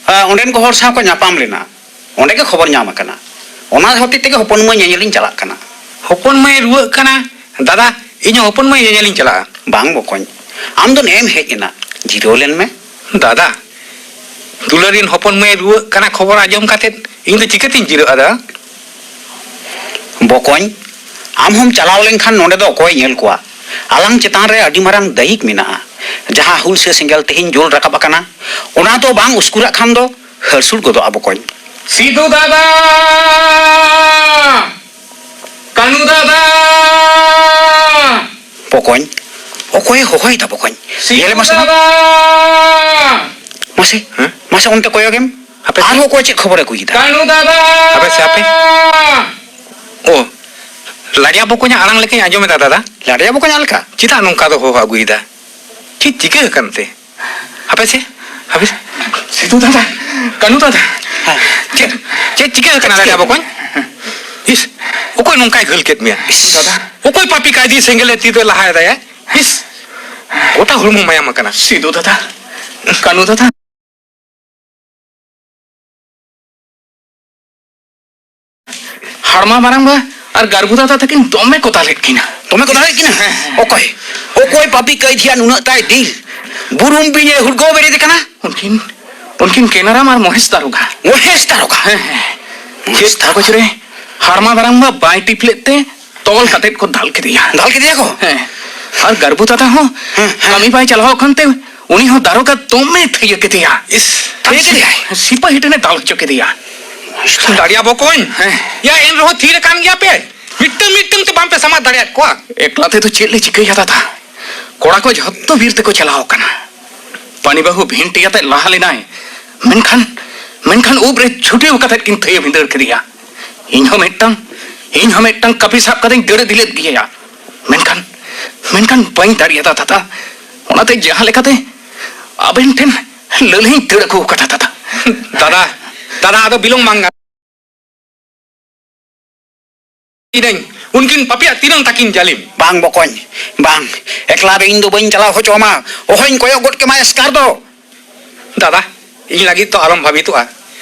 ᱟ, ᱚᱸᱰᱮᱱ ᱠᱚ ᱦᱚᱲ ᱥᱟᱶ ᱠᱚ ᱧᱟᱯᱟᱢ ᱞᱮᱱᱟ᱾ ᱚᱸᱰᱮ ᱜᱮ ᱠᱷᱚᱵᱚᱨ ᱧᱟᱢ ᱟᱠᱟᱱᱟ᱾ ᱚᱱᱟ ᱦᱚᱛᱮᱡ ᱛᱮᱜᱮ ᱦᱚᱯᱚᱱ ᱢᱟᱹᱭ ᱧᱮᱧᱮᱞᱤᱧ ᱪᱟᱞᱟᱜ ᱠᱟᱱᱟ᱾ ᱦᱚᱯᱚᱱ ᱢᱟᱹᱭ ᱨᱩᱣᱟᱹᱜ ᱠᱟᱱᱟ? ᱫᱟᱫᱟ, ᱤᱧ ᱦᱚᱸ ᱦᱚᱯᱚᱱ ᱢᱟᱹᱭ ᱧᱮᱧᱮᱞᱤᱧ ᱪᱟᱞᱟᱜᱼᱟ᱾ ᱵᱟᱝ ᱵᱚᱠᱚᱧ, ᱟᱢ ᱫᱚ ᱱᱮᱜᱼᱮᱢ ᱦᱮᱡ ᱮᱱᱟ, ᱡᱤᱨᱟᱹᱣ ᱞᱮᱱ ᱢᱮ᱾ ᱫᱟᱫᱟ, ᱫᱩᱞᱟᱹᱲᱤᱭᱟᱹ ᱦᱚᱯᱚᱱ ᱢᱟᱹᱭ ᱨᱩᱣᱟᱹᱜ ᱠᱟᱱᱟ ᱠᱷᱚᱵᱚᱨ ᱟᱸᱡᱚᱢ ᱠᱟᱛᱮ ᱤᱧ ᱫᱚ ᱪᱤᱠᱟᱹᱛᱤᱧ ᱡᱤᱨᱟᱹᱜᱼᱟ ᱫᱟᱫᱟ? ᱵᱚᱠᱚᱧ, ᱟᱢ ᱦᱚᱸᱢ ᱪᱟᱞᱟᱣ ᱞᱮᱱᱠᱷᱟᱱ ᱱᱚᱰᱮ ᱫᱚ ᱚᱠᱚᱭᱮ ᱧᱮᱞ ᱠᱚᱣᱟ? ᱟᱞᱟᱝ ᱪᱮᱛᱟᱱ ᱨᱮ ᱟᱹᱰᱤ ᱢᱟᱨᱟᱝ ᱫᱟᱹᱭᱤᱠ ᱢᱮᱱᱟᱜᱼᱟ᱾ ᱡᱟᱦᱟᱸ ᱦᱩᱞᱥᱟᱹ ᱥᱮᱸᱜᱮᱞ ᱛᱮᱦᱮᱧ ᱡᱩᱞ ᱨᱟᱠᱟᱵ ᱟᱠᱟᱱᱟ, ᱚᱱᱟ ᱫᱚ ᱵᱟᱝ ᱩᱥᱠᱩᱨᱟᱜ ᱠᱷᱟᱱ ᱫᱚ ᱦᱟᱹᱨᱥᱩᱲ ᱜᱚᱫᱚᱜᱼᱟ ᱵᱚᱠᱚᱧ᱾ ᱥᱤᱫᱩ ᱫᱟᱫᱟ! ᱠᱟᱹᱱᱩ ᱫᱟᱫᱟ! ᱵᱚᱠᱚᱧ, ᱚᱠᱚᱭᱮ ᱦᱚᱦᱚᱭᱮᱫᱟ ᱵᱚᱠᱚᱧ? ᱥᱤᱫᱩ ᱧᱮᱞᱮ ᱢᱟᱥᱮ ᱱᱟ᱾ ᱫᱟᱫᱟ! ᱢᱟᱥᱮ, ᱦᱮᱸ? ᱢᱟᱥᱮ ᱚᱱᱛᱮ ᱠᱚᱭᱚᱜᱮᱢ᱾ ᱦᱟᱯᱮ ᱥᱮ᱾ ᱟᱨᱦᱚᱸ ᱚᱠᱚᱭ ᱪᱮᱫ ᱠᱷᱚᱵᱚᱨᱮ ᱟᱹᱜᱩᱭᱮᱫᱟ? ᱠᱟᱹᱱᱩ ᱫᱟᱫᱟ! ᱦᱟᱯᱮ ᱥᱮ, ᱦᱟᱯᱮ᱾ ᱳ, ᱞᱟᱲᱭᱟ ᱵᱚᱠᱚᱧᱟᱜ ᱟᱲᱟᱝ ᱞᱮᱠᱟᱧ ᱟᱸᱡᱚᱢᱮᱫᱟ ᱫᱟᱫᱟ᱾ ᱞᱟᱲᱭᱟ ᱵᱚᱠᱚᱧᱟᱜ ᱞᱮᱠᱟ? ᱪᱮᱫᱟᱜ ᱱᱚᱝᱠᱟ ᱫᱚ ᱦᱚᱦᱚ ᱟᱹᱜᱩᱭᱮᱫᱟ? ᱪᱮᱫ ᱪᱤᱠᱟᱹ ᱟᱠᱟᱱ ᱛᱮ? ᱦᱟᱯᱮ ᱥᱮ, ᱦᱟᱯᱮ ᱥᱮ᱾ ᱥᱤᱫᱩ ᱫᱟᱫᱟ, ᱠᱟᱹᱱᱩ ᱫᱟᱫᱟ᱾ ᱦᱮᱸ᱾ ᱪᱮᱫ, ᱪᱮᱫ ᱪᱤᱠᱟᱹ ᱟᱠᱟᱱᱟ ᱫᱟᱫᱟ ᱵᱚᱠᱚᱧ? ᱤᱥ, ᱚᱠᱚᱭ ᱱᱚᱝᱠᱟᱭ ᱜᱷᱟᱹᱞ ᱠᱮᱫ ᱢᱮᱭᱟ? ᱤᱥ᱾ ᱫᱟᱫᱟ᱾ ᱚᱠᱚᱭ ᱯᱟᱯᱤ ᱠᱟᱭᱫᱤ ᱥᱮᱸᱜᱮᱞ ᱨᱮ ᱛᱤ ᱫᱚᱭ ᱞᱟᱦᱟᱭᱮᱫᱟᱭᱟ? ᱤᱥ, ᱜᱚᱴᱟ ᱦᱚᱲᱢᱚ ᱢᱟᱭᱟᱢ ᱟᱠᱟᱱᱟ᱾ ᱥᱤᱫᱩ ᱫᱟᱫᱟ, ᱠᱟᱹᱱᱩ ᱫᱟᱫᱟ᱾ ᱦᱟᱲᱢᱟ ᱢᱟᱨᱟᱝᱵᱟ ᱟᱨ ᱜᱟᱨᱵᱩ ᱫᱟᱫᱟ ᱛᱟᱹᱠᱤᱱ ᱫᱚᱢᱮ ᱠᱚ ᱫᱟᱞᱮᱫ ᱠᱤᱱᱟ᱾ ᱫᱚᱢᱮ ᱠᱚ ᱫᱟᱞᱮᱫ ᱠᱤᱱᱟ? ᱦᱮᱸ, ᱦᱮᱸ᱾ ᱚᱠᱚᱭ? ᱚᱠᱚᱭ ᱯᱟᱯᱤ ᱠᱟᱹᱭᱫᱷᱤᱭᱟ ᱱᱩᱱᱟᱹᱜ ᱛᱟᱭ ᱫᱤᱞ? ᱵᱩᱨᱩᱢ ᱵᱤᱧᱮ ᱦᱩᱲᱜᱟᱹᱣ ᱵᱮᱨᱮᱫ ᱠᱟᱱᱟ? ᱩᱱᱠᱤᱱ, ᱩᱱᱠᱤᱱ ᱠᱮᱱᱟᱨᱟᱢ ᱟᱨ ᱢᱚᱦᱮᱥ ᱫᱟᱨᱚᱜᱟ᱾ ᱢᱚᱦᱮᱥ ᱫᱟᱨᱚᱜᱟ? ᱦᱮᱸ, ᱦᱮᱸ᱾ ᱢᱚᱦᱮᱥ ᱪᱮᱫ ᱫᱟᱨᱚᱜᱟ᱾ ᱠᱟᱜᱚᱡᱽ ᱨᱮ ᱦᱟᱲᱢᱟ ᱢᱟᱨᱟᱝᱵᱟ ᱵᱟᱭ ᱴᱤᱯ ᱞᱮᱫ ᱛᱮ ᱛᱚᱞ ᱠᱟᱛᱮᱫ ᱠᱚ ᱫᱟᱞ ᱠᱮᱫᱮᱭᱟ᱾ ᱫᱟᱞ ᱠᱮᱫᱮᱭᱟ ᱠᱚ? ᱦᱮᱸ᱾ ᱟᱨ ᱜᱟᱨᱵᱩ ᱫᱟᱫᱟ ᱦᱚᱸ ᱦᱮᱸ, ᱦᱮᱸ᱾ ᱠᱟᱹᱢᱤ ᱵᱟᱭ ᱪᱟᱞᱟᱣ ᱠᱟᱱ ᱛᱮ ᱩᱱᱤ ᱦᱚᱸ ᱫᱟᱨᱚᱜᱟ ᱫᱚᱢᱮ ᱛᱷᱟᱹᱭᱟᱹ ᱠᱮᱫᱮᱭᱟ᱾ ᱤᱥ, ᱛᱷᱟᱹᱭᱟᱹ ᱠᱮᱫᱮᱭᱟᱭ? ᱥᱤᱯᱟᱹᱦᱤ ᱴᱷᱮᱱᱮ ᱫᱟᱞ ᱦᱚᱪᱚ ᱠᱮᱫᱮᱭᱟ᱾ ᱫᱟᱲᱮᱭᱟ ᱵᱚᱠᱚᱧ᱾ ᱦᱮᱸ᱾ ᱭᱟ, ᱮᱱ ᱨᱮᱦᱚᱸ ᱛᱷᱤᱨ ᱟᱠᱟᱱ ᱜᱮᱭᱟ ᱯᱮ᱾ ᱢᱤᱫᱴᱟᱝ ᱢᱤᱫᱴᱟᱝ ᱛᱮ ᱵᱟᱝ ᱯᱮ ᱥᱟᱢᱟᱫ ᱫᱟᱲᱮᱭᱟᱫ ᱠᱚᱣᱟ᱾ ᱮᱠᱞᱟ ᱛᱮᱫᱚ ᱪᱮᱫ ᱞᱮ ᱪᱤᱠᱟᱹᱭᱟ ᱫᱟᱫᱟ? ᱠᱚᱲᱟ ᱠᱚ ᱡᱷᱚᱛᱚ ᱵᱤᱨ ᱛᱮᱠᱚ ᱪᱟᱞᱟᱣ ᱟᱠᱟᱱᱟ᱾ ᱯᱟᱱᱤ ᱵᱟᱹᱦᱩ ᱵᱷᱤᱱᱴᱤ ᱟᱛᱮ ᱞᱟᱦᱟ ᱞᱮᱱᱟᱭ᱾ ᱢᱮᱱᱠᱷᱟᱱ, ᱢᱮᱱᱠᱷᱟᱱ ᱩᱵ ᱨᱮ ᱪᱷᱩᱴᱟᱹᱣ ᱠᱟᱛᱮᱫ ᱠᱤᱱ ᱛᱷᱟᱹᱭᱟᱹ ᱵᱷᱤᱸᱫᱟᱹᱲ ᱠᱮᱫᱮᱭᱟ᱾ ᱤᱧ ᱦᱚᱸ ᱢᱤᱫᱴᱟᱝ, ᱤᱧ ᱦᱚᱸ ᱢᱤᱫᱴᱟᱝ ᱠᱟᱹᱯᱤ ᱥᱟᱵ ᱠᱟᱛᱮᱧ ᱫᱟᱹᱲ ᱤᱫᱤ ᱞᱮᱫ ᱜᱮᱭᱟ᱾ ᱢᱮᱱᱠᱷᱟᱱ, ᱢᱮᱱᱠᱷᱟᱱ ᱵᱟᱹᱧ ᱫᱟᱲᱮᱭᱟᱫᱟ ᱫᱟᱫᱟ᱾ ᱚᱱᱟᱛᱮ ᱡᱟᱦᱟᱸ ᱞᱮᱠᱟᱛᱮ ᱟᱵᱮᱱ ᱴᱷᱮᱱ ᱞᱟᱹᱞᱦᱟᱹᱧ ᱫᱟᱹᱲ ᱟᱹᱜᱩ ᱟᱠᱟᱫᱟ ᱫᱟᱫᱟ᱾ ᱫᱟᱫᱟ, ᱫᱟᱫᱟ, ᱟᱫᱚ ᱵᱤᱞᱚᱢ ᱵᱟᱝ ᱜᱟᱱᱚᱜ᱾ ᱤᱧ, ᱩᱱᱠᱤᱱ ᱯᱟᱯᱤᱭᱟᱜ ᱛᱤᱱᱟᱹᱝ ᱛᱟᱹᱠᱤᱱ ᱡᱟᱹᱞᱤᱢ᱾ ᱵᱟᱝ ᱵᱚᱠᱚᱧ, ᱵᱟᱝ᱾ ᱮᱠᱞᱟ ᱫᱚ ᱤᱧ ᱫᱚ ᱵᱟᱹᱧ ᱪᱟᱞᱟᱣ ᱦᱚᱪᱚ ᱟᱢᱟ᱾ ᱚᱦᱚᱧ ᱠᱚᱭᱚᱜ ᱜᱚᱫ ᱠᱮᱢᱟ ᱮᱥᱠᱟᱨ ᱫᱚ᱾ ᱫᱟᱫᱟ, ᱤᱧ ᱞᱟᱹᱜᱤᱫ ᱫᱚ ᱟᱞᱚᱢ ᱵᱷᱟᱵᱤᱛᱚᱜᱼᱟ᱾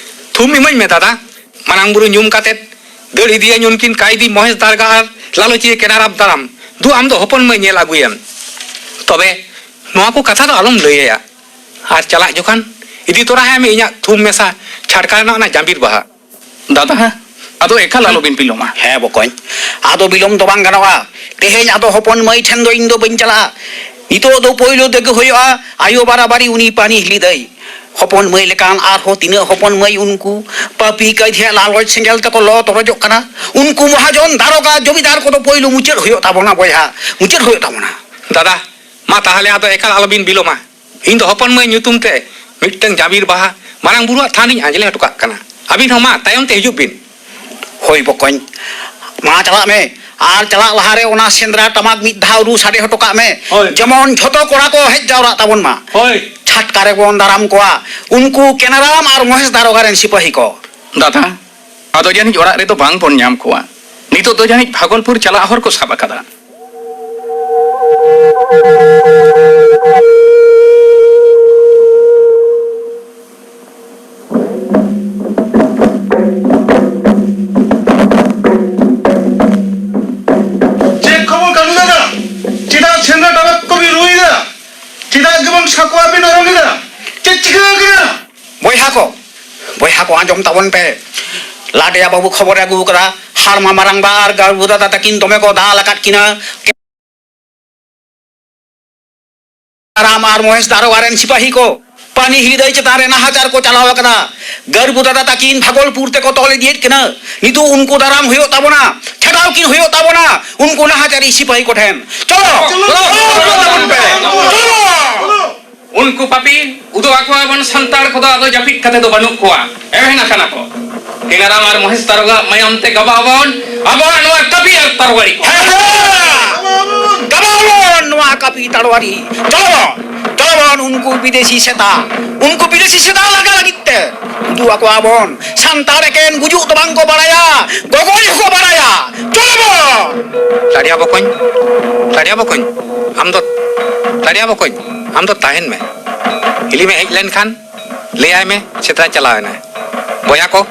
ᱛᱷᱩᱢ ᱤᱢᱟᱹᱧ ᱢᱮ ᱫᱟᱫᱟ᱾ ᱢᱟᱨᱟᱝ ᱵᱩᱨᱩ ᱧᱩᱢ ᱠᱟᱛᱮᱫ ᱫᱟᱹᱲ ᱤᱫᱤᱭᱟᱹᱧ ᱩᱱᱠᱤᱱ ᱠᱟᱭᱫᱤ ᱢᱚᱦᱮᱥ ᱫᱟᱨᱜᱟ ᱟᱨ ᱞᱟᱞᱚᱪᱤᱭᱟᱹ ᱠᱮᱱᱟᱨᱟᱢ ᱫᱟᱨᱟᱢ᱾ ᱫᱩ, ᱟᱢ ᱫᱚ ᱦᱚᱯᱚᱱ ᱢᱟᱹᱭ ᱧᱮᱞ ᱟᱹᱜᱩᱭᱮᱢ᱾ ᱛᱚᱵᱮ ᱱᱚᱣᱟ ᱠᱚ ᱠᱟᱛᱷᱟ ᱫᱚ ᱟᱞᱚᱢ ᱞᱟᱹᱭ ᱟᱭᱟ᱾ ᱟᱨ ᱪᱟᱞᱟᱜ ᱡᱚᱠᱷᱟᱱ ᱤᱫᱤ ᱛᱚᱨᱟᱭ ᱢᱮ ᱤᱧᱟᱜ ᱛᱷᱩᱢ ᱢᱮᱥᱟ ᱪᱷᱟᱴᱠᱟ ᱨᱮᱱᱟᱜ ᱚᱱᱟ ᱡᱟᱸᱵᱤᱨ ᱵᱟᱦᱟ᱾ ᱫᱟᱫᱟ, ᱟᱫᱚ ᱮᱠᱟᱞ ᱟᱞᱚᱵᱤᱱ ᱵᱤᱞᱚᱢᱟ᱾ ᱦᱮᱸ ᱵᱚᱠᱚᱧ, ᱟᱫᱚ ᱵᱤᱞᱚᱢ ᱫᱚ ᱵᱟᱝ ᱜᱟᱱᱚᱜᱼᱟ᱾ ᱛᱮᱦᱮᱧ ᱟᱫᱚ ᱦᱚᱯᱚᱱ ᱢᱟᱹᱭ ᱴᱷᱮᱱ ᱫᱚ ᱤᱧ ᱫᱚ ᱵᱟᱹᱧ ᱪᱟᱞᱟᱜᱼᱟ᱾ ᱱᱤᱛᱚᱜ ᱫᱚ ᱯᱳᱭᱞᱳ ᱫᱮᱜᱮ ᱦᱩᱭᱩᱜᱼᱟ, ᱟᱭᱳ ᱵᱟᱨᱟᱵᱟᱨᱤ ᱩᱱᱤ ᱯᱟᱱᱤ ᱦᱤᱞᱤᱫᱟᱹᱭ᱾ ᱦᱚᱯᱚᱱ ᱢᱟᱹᱭ ᱞᱮᱠᱟᱱ ᱟᱨᱦᱚᱸ ᱛᱤᱱᱟᱹᱜ ᱦᱚᱯᱚᱱ ᱢᱟᱹᱭ ᱩᱱᱠᱩ ᱯᱟᱹᱯᱤ ᱠᱟᱹᱭᱫᱷᱤᱭᱟᱜ ᱞᱟᱞᱚᱪ ᱥᱮᱸᱜᱮᱞ ᱛᱮᱠᱚ ᱞᱚ ᱛᱚᱨᱚᱡᱚᱜ ᱠᱟᱱᱟ᱾ ᱩᱱᱠᱩ ᱢᱚᱦᱟᱡᱚᱱ, ᱫᱟᱨᱚᱜᱟ, ᱡᱚᱢᱤᱫᱟᱨ ᱠᱚᱫᱚ ᱯᱳᱭᱞᱳ ᱢᱩᱪᱟᱹᱫ ᱦᱩᱭᱩᱜ ᱛᱟᱵᱚᱱᱟ ᱵᱚᱭᱦᱟ, ᱢᱩᱪᱟᱹᱫ ᱦᱩᱭᱩᱜ ᱛᱟᱵᱚᱱᱟ᱾ ᱫᱟᱫᱟ, ᱢᱟ ᱛᱟᱦᱞᱮ ᱟᱫᱚ ᱮᱠᱟᱞ ᱟᱞᱚᱵᱤᱱ ᱵᱤᱞᱚᱢᱟ᱾ ᱤᱧ ᱫᱚ ᱦᱚᱯᱚᱱ ᱢᱟᱹᱭ ᱧᱩᱛᱩᱢ ᱛᱮ ᱢᱤᱫᱴᱟᱝ ᱡᱟᱸᱵᱤᱨ ᱵᱟᱦᱟ ᱢᱟᱨᱟᱝ ᱵᱩᱨᱩᱣᱟᱜ ᱛᱷᱟᱱ ᱨᱤᱧ ᱟᱸᱡᱽᱞᱮ ᱦᱚᱴᱚ ᱠᱟᱜ ᱠᱟᱱᱟ᱾ ᱟᱹᱵᱤᱱ ᱦᱚᱸ ᱢᱟ ᱛᱟᱭᱚᱢ ᱛᱮ ᱦᱤᱡᱩᱜ ᱵᱤᱱ᱾ ᱦᱳᱭ ᱵᱚᱠᱚᱧ, ᱢᱟ ᱪᱟᱞᱟᱜ ᱢᱮ᱾ ᱟᱨ ᱪᱟᱞᱟᱜ ᱞᱟᱦᱟᱨᱮ ᱚᱱᱟ ᱥᱮᱸᱫᱽᱨᱟ ᱴᱟᱢᱟᱠ ᱢᱤᱫ ᱫᱷᱟᱣ ᱨᱩ ᱥᱟᱰᱮ ᱦᱚᱴᱚ ᱠᱟᱜ ᱢᱮ᱾ ᱦᱳᱭ᱾ ᱡᱮᱢᱚᱱ ᱡᱷᱚᱛᱚ ᱠᱚᱲᱟ ᱠᱚ ᱦᱮᱡ ᱡᱟᱣᱨᱟᱜ ᱛᱟᱵᱚᱱ ᱢᱟ᱾ ᱦᱳᱭ᱾ ᱪᱷᱟᱴᱠᱟ ᱨᱮᱵᱚᱱ ᱫᱟᱨᱟᱢ ᱠᱚᱣᱟ ᱩᱱᱠᱩ ᱠᱮᱱᱟᱨᱟᱢ ᱟᱨ ᱢᱚᱦᱮᱥ ᱫᱟᱨᱚᱜᱟ ᱨᱮᱱ ᱥᱤᱯᱟᱹᱦᱤ ᱠᱚ᱾ ᱫᱟᱫᱟ, ᱟᱫᱚ ᱡᱟᱹᱱᱤᱡ ᱚᱲᱟᱜ ᱨᱮᱫᱚ ᱵᱟᱝ ᱵᱚᱱ ᱧᱟᱢ ᱠᱚᱣᱟ᱾ ᱱᱤᱛᱚᱜ ᱫᱚ ᱡᱟᱹᱱᱤᱡ ᱵᱷᱟᱜᱚᱞᱯᱩᱨ ᱪᱟᱞᱟᱜ ᱦᱚᱨ ᱠᱚ ᱥᱟᱵ ᱟᱠᱟᱫᱟ᱾ ᱪᱮᱫ ᱠᱷᱚᱵᱚᱨ ᱠᱟᱹᱱᱩ ᱫᱟᱫᱟ? ᱪᱮᱫᱟᱜ ᱥᱮᱸᱫᱽᱨᱟ ᱴᱟᱢᱟᱠ ᱠᱚᱵᱤᱱ ᱨᱩᱭᱮᱫᱟ? ᱪᱮᱫᱟᱜ ᱜᱮᱵᱟᱝ ᱥᱟᱠᱣᱟ ᱵᱤᱱ ᱚᱨᱚᱝ ᱮᱫᱟ? ᱪᱮᱫ ᱪᱤᱠᱟᱹ ᱟᱠᱟᱱᱟ? ᱵᱚᱭᱦᱟ ᱠᱚ, ᱵᱚᱭᱦᱟ ᱠᱚ, ᱟᱸᱡᱚᱢ ᱛᱟᱵᱚᱱ ᱯᱮ᱾ ᱞᱟᱰᱮᱭᱟ ᱵᱟᱹᱵᱩ ᱠᱷᱚᱵᱚᱨᱮ ᱟᱹᱜᱩ ᱟᱠᱟᱫᱟ, ᱦᱟᱲᱢᱟ ᱢᱟᱨᱟᱝᱵᱟ ᱟᱨ ᱜᱟᱹᱲᱵᱩ ᱫᱟᱫᱟ ᱛᱟᱹᱠᱤᱱ ᱫᱚᱢᱮ ᱠᱚ ᱫᱟᱞ ᱟᱠᱟᱫ ᱠᱤᱱᱟ᱾ ᱨᱟᱢ ᱟᱨ ᱢᱚᱦᱮᱥ ᱫᱟᱨᱚᱜᱟ ᱨᱮᱱ ᱥᱤᱯᱟᱹᱦᱤ ᱠᱚ ᱯᱟᱱᱤ ᱦᱤᱞᱤᱫᱟᱹᱭ ᱪᱮᱛᱟᱱ ᱨᱮ ᱱᱟᱦᱟᱪᱟᱨ ᱠᱚ ᱪᱟᱞᱟᱣ ᱟᱠᱟᱫᱟ᱾ ᱜᱟᱹᱨᱵᱩ ᱫᱟᱫᱟ ᱛᱟᱹᱠᱤᱱ ᱵᱷᱟᱜᱚᱞᱯᱩᱨ ᱛᱮᱠᱚ ᱛᱚᱞ ᱤᱫᱤᱭᱮᱫ ᱠᱤᱱᱟ᱾ ᱱᱤᱛᱚᱜ ᱩᱱᱠᱩ ᱫᱟᱨᱟᱢ ᱦᱩᱭᱩᱜ ᱛᱟᱵᱚᱱᱟ, ᱪᱷᱟᱰᱟᱣ ᱠᱤᱱ ᱦᱩᱭᱩᱜ ᱛᱟᱵᱚᱱᱟ ᱩᱱᱠᱩ ᱱᱟᱦᱟᱪᱟᱨᱤ ᱥᱤᱯᱟᱹᱦᱤ ᱠᱚᱴᱷᱮᱱ᱾ ᱪᱚᱞᱚ, ᱪᱚᱞᱚ, ᱪᱚᱞᱚ, ᱪᱚᱞᱚ, ᱪᱚᱞᱚ, ᱪᱚᱞᱚ᱾ ᱩᱱᱠᱩ ᱯᱟᱯᱤ ᱩᱫᱩᱜ ᱟᱠᱚᱣᱟ ᱵᱚᱱ, ᱥᱟᱱᱛᱟᱲ ᱠᱚᱫᱚ ᱟᱫᱚ ᱡᱟᱹᱯᱤᱫ ᱠᱟᱛᱮ ᱫᱚ ᱵᱟᱹᱱᱩᱜ ᱠᱚᱣᱟ, ᱮᱵᱷᱮᱱ ᱟᱠᱟᱱᱟ ᱠᱚ᱾ ᱠᱮᱱᱟᱨᱟᱢ ᱟᱨ ᱢᱚᱦᱮᱥ ᱫᱟᱨᱚᱜᱟ ᱢᱟᱭᱟᱢ ᱛᱮ ᱜᱟᱵᱟᱣ ᱟᱵᱚᱱ ᱟᱵᱚᱣᱟᱜ ᱱᱚᱣᱟ ᱠᱟᱹᱯᱤ ᱟᱨ ᱛᱟᱨᱣᱟᱲᱤ ᱠᱚ᱾ ᱜᱟᱵᱟᱣ ᱟᱵᱚᱱ ᱱᱚᱣᱟ ᱠᱟᱹᱯᱤ ᱛᱟᱨᱣᱟᱲᱤ᱾ ᱪᱚᱞᱚ ᱵᱚᱱ, ᱪᱚᱞᱚ ᱵᱚᱱ ᱩᱱᱠᱩ ᱵᱤᱫᱮᱥᱤ ᱥᱮᱛᱟ, ᱩᱱᱠᱩ ᱵᱤᱫᱮᱥᱤ ᱥᱮᱛᱟ ᱞᱟᱜᱟ ᱞᱟᱹᱜᱤᱫ ᱛᱮ ᱩᱫᱩᱜ ᱟᱠᱚᱣᱟ ᱵᱚᱱ᱾ ᱥᱟᱱᱛᱟᱲ ᱮᱠᱮᱱ ᱜᱩᱡᱩᱜ ᱫᱚ ᱵᱟᱝ ᱠᱚ ᱵᱟᱲᱟᱭᱟ, ᱜᱚᱜᱚᱡ ᱦᱚᱸᱠᱚ ᱵᱟᱲᱟᱭᱟ᱾ ᱪᱚᱞᱚ ᱵᱚᱱ᱾ ᱛᱟᱲᱤᱭᱟ ᱵᱚᱠᱚᱧ, ᱛᱟᱲᱤᱭᱟ ᱵᱚᱠᱚᱧ, ᱟᱢ ᱫᱚ, ᱛᱟᱲᱤᱭᱟ ᱵᱚᱠᱚᱧ, ᱟᱢ ᱫᱚ ᱛᱟᱦᱮᱱ ᱢᱮ᱾ ᱦᱤᱞᱤᱢ ᱮ ᱦᱮᱡ ᱞᱮᱱᱠᱷᱟᱱ ᱞᱟᱹᱭᱟᱭ ᱢᱮ ᱥᱮᱸᱫᱽᱨᱟ ᱪᱟᱞᱟᱣ ᱮᱱᱟᱭ᱾ ᱵᱚᱭᱦᱟ ᱠᱚ,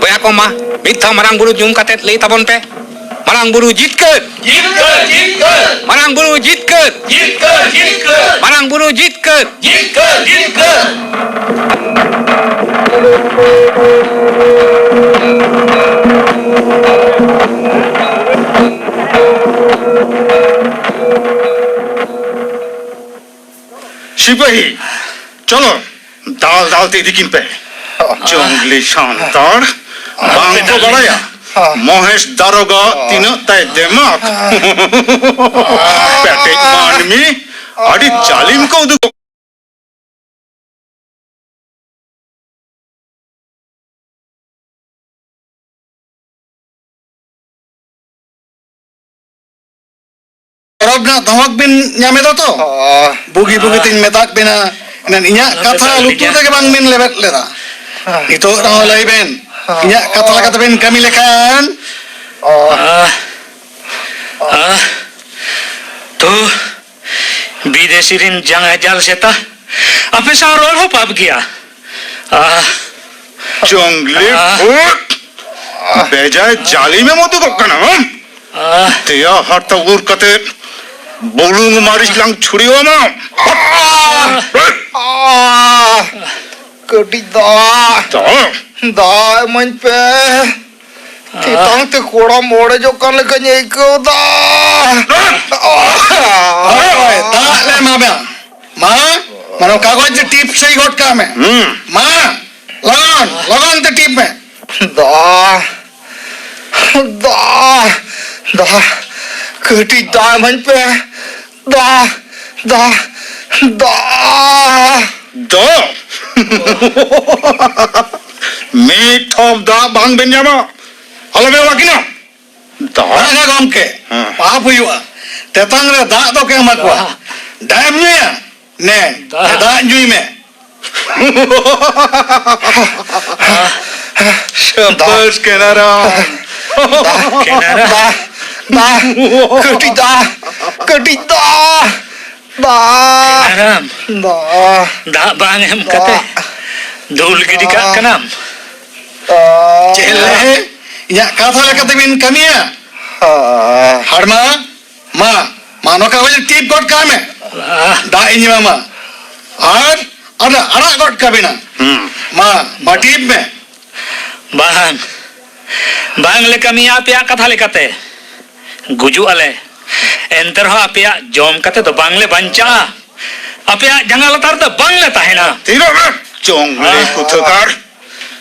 ᱵᱚᱭᱦᱟ ᱠᱚ, ᱢᱟ ᱢᱤᱫ ᱫᱷᱟᱣ ᱢᱟᱨᱟᱝ ᱵᱩᱨᱩ ᱧᱩᱢ ᱠᱟᱛᱮ ᱞᱟᱹᱭ ᱛᱟᱵᱚᱱ ᱯᱮ, ᱢᱟᱨᱟᱝ ᱵᱩᱨᱩ ᱡᱤᱛᱠᱟᱹᱨ! ᱡᱤᱛᱠᱟᱹᱨ! ᱡᱤᱛᱠᱟᱹᱨ! ᱢᱟᱨᱟᱝ ᱵᱩᱨᱩ ᱡᱤᱛᱠᱟᱹᱨ! ᱡᱤᱛᱠᱟᱹᱨ! ᱡᱤᱛᱠᱟᱹᱨ! ᱢᱟᱨᱟᱝ ᱵᱩᱨᱩ ᱡᱤᱛᱠᱟᱹᱨ! ᱡᱤᱛᱠᱟᱹᱨ! ᱡᱤᱛᱠᱟᱹᱨ! ᱥᱤᱯᱟᱹᱦᱤ, ᱪᱚᱞᱚ, ᱫᱟᱞ ᱫᱟᱞ ᱛᱮ ᱤᱫᱤ ᱠᱤᱱ ᱯᱮ᱾ ᱡᱚᱝᱜᱽᱞᱤ ᱥᱟᱱᱛᱟᱲ, ᱵᱟᱝ ᱠᱚ ᱵᱟᱲᱟᱭᱟ ᱢᱚᱦᱮᱥ ᱫᱟᱨᱚᱜᱟ ᱛᱤᱱᱟᱹᱜ ᱛᱟᱭ ᱫᱮᱢᱟᱜᱽ᱾ ᱯᱮᱴᱮᱡ ᱢᱟᱹᱱᱢᱤ, ᱟᱹᱰᱤ ᱡᱟᱹᱞᱤᱢ ᱠᱚ ᱩᱫᱩᱜ᱾ ᱯᱚᱨᱚᱵᱽ ᱨᱮᱱᱟᱜ ᱫᱷᱚᱢᱚᱠ ᱵᱤᱱ ᱧᱟᱢ ᱮᱫᱟ ᱛᱚ? ᱚ᱾ ᱵᱩᱜᱤ ᱵᱩᱜᱤ ᱛᱤᱧ ᱢᱮᱛᱟᱫ ᱵᱤᱱᱟ᱾ ᱮᱱᱟᱱ ᱤᱧᱟᱹᱜ ᱠᱟᱛᱷᱟ ᱞᱩᱛᱩᱨ ᱨᱮᱜᱮ ᱵᱟᱝ ᱵᱤᱱ ᱞᱮᱵᱮᱫ ᱞᱮᱫᱟ᱾ ᱱᱤᱛᱚᱜ ᱨᱮᱦᱚᱸ ᱞᱟᱹᱭ ᱵᱮᱱ, ᱤᱧᱟᱹᱜ ᱠᱟᱛᱷᱟ ᱞᱮᱠᱟ ᱛᱮᱵᱮᱱ ᱠᱟᱹᱢᱤ ᱞᱮᱠᱷᱟᱱ? ᱟᱦ, ᱟᱦ, ᱛᱚ, ᱵᱤᱫᱮᱥᱤ ᱨᱤᱱ ᱡᱟᱸᱜᱟ ᱡᱟᱞ ᱥᱮᱛᱟ, ᱟᱯᱮ ᱥᱟᱶ ᱨᱚᱲ ᱦᱚᱸ ᱯᱟᱯ ᱜᱮᱭᱟ᱾ ᱟᱦ, ᱡᱚᱝᱞᱤ ᱟᱦ᱾ ᱵᱷᱩᱛ! ᱵᱮᱡᱟᱭ ᱡᱟᱹᱞᱤᱢ ᱮᱢ ᱩᱫᱩᱜᱚᱜ ᱠᱟᱱᱟ, ᱦᱮᱸ? ᱟᱦ᱾ ᱫᱮᱭᱟ ᱦᱟᱨᱛᱟ ᱩᱨ ᱠᱟᱛᱮ ᱵᱩᱞᱩᱝ ᱢᱟᱹᱨᱤᱪ ᱞᱟᱝ ᱪᱷᱩᱲᱭᱟᱹᱣ ᱟᱢᱟ᱾ ᱟᱦ᱾ ᱠᱟᱹᱴᱤᱡ ᱫᱟᱜ᱾ ᱫᱟᱜ? ᱫᱟᱜ ᱮᱢᱟᱹᱧ ᱯᱮ᱾ ᱛᱮᱛᱟᱝ ᱛᱮ ᱠᱚᱲᱟᱢ ᱚᱲᱮᱡᱚᱜ ᱠᱟᱱ ᱞᱮᱠᱟᱧ ᱟᱹᱭᱠᱟᱹᱣ ᱫᱟ᱾ ᱦᱳᱭ, ᱫᱟᱜ ᱞᱮ ᱮᱢᱟ ᱢᱮᱭᱟ᱾ ᱢᱟ, ᱢᱟᱱᱮ ᱠᱟᱜᱚᱡᱽ ᱨᱮ ᱴᱤᱯ ᱥᱟᱹᱦᱤ ᱜᱚᱫ ᱠᱟᱜ ᱢᱮ᱾ ᱦᱩᱸ᱾ ᱢᱟ, ᱞᱚᱜᱚᱱ, ᱞᱚᱜᱚᱱ ᱛᱮ ᱴᱤᱯ ᱢᱮ᱾ ᱫᱟᱜ, ᱫᱟᱜ, ᱫᱟᱜ, ᱠᱟᱹᱴᱤᱡ ᱫᱟᱜ ᱮᱢᱟᱹᱧ ᱯᱮ᱾ ᱫᱟᱜ, ᱫᱟᱜ, ᱫᱟᱜ᱾ ᱫᱟᱜ? ᱢᱤᱫ ᱴᱷᱚᱯ ᱫᱟᱜ ᱵᱟᱝ ᱵᱮᱱ ᱧᱟᱢᱟ᱾ ᱟᱞᱚ ᱵᱮᱱ ᱨᱚᱲ ᱠᱤᱱᱟ᱾ ᱫᱟᱜ? ᱵᱟᱝᱟ ᱜᱚᱢᱠᱮ, ᱦᱮᱸ᱾ ᱯᱟᱯ ᱦᱩᱭᱩᱜᱼᱟ᱾ ᱛᱮᱛᱟᱝ ᱨᱮ ᱫᱟᱜ ᱫᱚ ᱚᱠᱚᱭᱮ ᱮᱢᱟ ᱠᱚᱣᱟ? ᱫᱟᱜ᱾ ᱫᱟᱜ ᱮᱢ ᱧᱩᱭᱟ? ᱱᱮ, ᱫᱟᱜ᱾ ᱫᱟᱜ ᱧᱩᱭ ᱢᱮ᱾ ᱥᱟᱵᱟᱥ ᱠᱮᱱᱟᱨᱟᱢ᱾ ᱫᱟᱜ, ᱠᱮᱱᱟᱨᱟᱢ᱾ ᱫᱟᱜ, ᱫᱟᱜ, ᱠᱟᱹᱴᱤᱡ ᱫᱟᱜ, ᱠᱟᱹᱴᱤᱡ ᱫᱟᱜ, ᱫᱟᱜ, ᱠᱮᱱᱟᱨᱟᱢ᱾ ᱫᱟᱜ᱾ ᱫᱟᱜ ᱵᱟᱝ ᱮᱢ ᱠᱟᱛᱮ ᱫᱟᱜ᱾ ᱫᱩᱞ ᱜᱤᱰᱤ ᱠᱟᱜ ᱫᱟᱜ᱾ ᱠᱟᱱᱟᱢ᱾ ᱫᱟᱜ᱾ ᱪᱮᱫ ᱞᱮ? ᱤᱧᱟᱹᱜ ᱠᱟᱛᱷᱟ ᱞᱮᱠᱟᱛᱮ ᱵᱤᱱ ᱠᱟᱹᱢᱤᱭᱟ? ᱦᱮᱸ᱾ ᱦᱟᱲᱢᱟ, ᱢᱟ, ᱢᱟ, ᱱᱚᱝᱠᱟ ᱦᱩᱭ ᱴᱤᱯ ᱜᱚᱫ ᱠᱟᱜ ᱢᱮ᱾ ᱟᱦ᱾ ᱫᱟᱜ ᱤᱧ ᱮᱢᱟᱢᱟ᱾ ᱟᱨ, ᱟᱨ ᱟᱲᱟᱜ ᱜᱚᱫ ᱠᱟᱵᱤᱱᱟ᱾ ᱦᱩᱸ᱾ ᱢᱟ, ᱢᱟ, ᱴᱤᱯ ᱢᱮ᱾ ᱵᱟᱝ, ᱵᱟᱝ ᱞᱮ ᱠᱟᱹᱢᱤᱭᱟ ᱟᱯᱮᱭᱟᱜ ᱠᱟᱛᱷᱟ ᱞᱮᱠᱟᱛᱮ᱾ ᱜᱩᱡᱩᱜ ᱟᱞᱮ, ᱮᱱᱛᱮ ᱨᱮᱦᱚᱸ ᱟᱯᱮᱭᱟᱜ ᱡᱚᱢ ᱠᱟᱛᱮ ᱫᱚ ᱵᱟᱝ ᱞᱮ ᱵᱟᱧᱪᱟᱜᱼᱟ᱾ ᱟᱯᱮᱭᱟᱜ ᱡᱟᱸᱜᱟ ᱞᱟᱛᱟᱨ ᱫᱚ ᱵᱟᱝ ᱞᱮ ᱛᱟᱦᱮᱱᱟ᱾ ᱛᱷᱤᱨᱚᱜ ᱢᱮ, ᱡᱚᱝᱞᱤ ᱟᱦ᱾ ᱠᱩᱛᱷᱟᱹᱠᱟᱨ᱾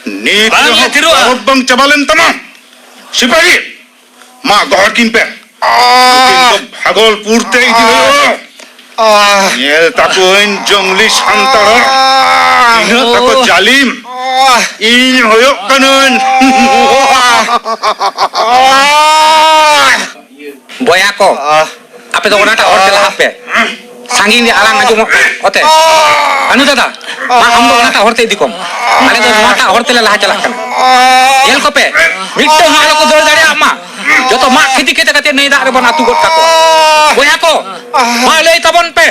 ᱱᱤᱛ ᱵᱟᱝ ᱞᱮ ᱨᱮᱦᱚᱸ ᱛᱷᱤᱨᱚᱜᱼᱟ᱾ ᱯᱚᱨᱚᱵᱽ ᱵᱟᱝ ᱪᱟᱵᱟ ᱞᱮᱱ ᱛᱟᱢᱟ᱾ ᱥᱤᱯᱟᱦᱤ, ᱢᱟ ᱜᱚᱦᱚᱲ ᱠᱤᱱ ᱯᱮ᱾ ᱱᱩᱠᱤᱱ ᱫᱚ ᱵᱷᱟᱜᱚᱞᱯᱩᱨ ᱛᱮ ᱤᱫᱤ ᱦᱩᱭᱩᱜᱼᱟ᱾ ᱧᱮᱞ ᱛᱟᱠᱚᱣᱟᱹᱧ ᱡᱚᱝᱞᱤ ᱥᱟᱱᱛᱟᱲ ᱦᱚᱲ, ᱛᱤᱱᱟᱹᱜ ᱛᱟᱠᱚ ᱡᱟᱹᱞᱤᱢ᱾ ᱤᱧ ᱦᱩᱭᱩᱜ ᱠᱟᱹᱱᱟᱹᱧ᱾ ᱵᱚᱭᱦᱟ ᱠᱚ, ᱟᱯᱮ ᱫᱚ ᱚᱱᱟᱴᱟᱜ ᱦᱚᱨ ᱛᱮ ᱞᱟᱦᱟᱜ ᱯᱮ᱾ ᱥᱟᱺᱜᱤᱧ ᱨᱮ ᱟᱲᱟᱝ ᱟᱸᱡᱚᱢᱚᱜ ᱠᱟᱱᱟ᱾ ᱚᱛᱮ, ᱟᱹᱱᱩ ᱫᱟᱫᱟ, ᱢᱟ ᱟᱢ ᱫᱚ ᱚᱱᱟᱴᱟᱜ ᱦᱚᱨ ᱛᱮ ᱤᱫᱤ ᱠᱚᱢ᱾ ᱟᱞᱮ ᱫᱚ ᱱᱚᱣᱟᱴᱟᱜ ᱦᱚᱨ ᱛᱮᱞᱮ ᱞᱟᱦᱟ ᱪᱟᱞᱟᱜ ᱠᱟᱱᱟ᱾ ᱧᱮᱞ ᱠᱚᱯᱮ, ᱢᱤᱫᱴᱟᱝ ᱦᱚᱸ ᱟᱞᱚ ᱠᱚ ᱫᱟᱹᱲ ᱫᱟᱲᱮᱭᱟᱜ ᱢᱟ᱾ ᱡᱚᱛᱚ ᱢᱟᱜ ᱠᱷᱤᱛᱤ ᱠᱷᱮᱛᱟ ᱠᱟᱛᱮ ᱱᱟᱹᱭ ᱫᱟᱜ ᱨᱮᱵᱚᱱ ᱟᱹᱛᱩ ᱜᱚᱫ ᱠᱟᱠᱚᱣᱟ᱾ ᱵᱚᱭᱦᱟ ᱠᱚ, ᱢᱟ ᱞᱟᱹᱭ ᱛᱟᱵᱚᱱ ᱯᱮ,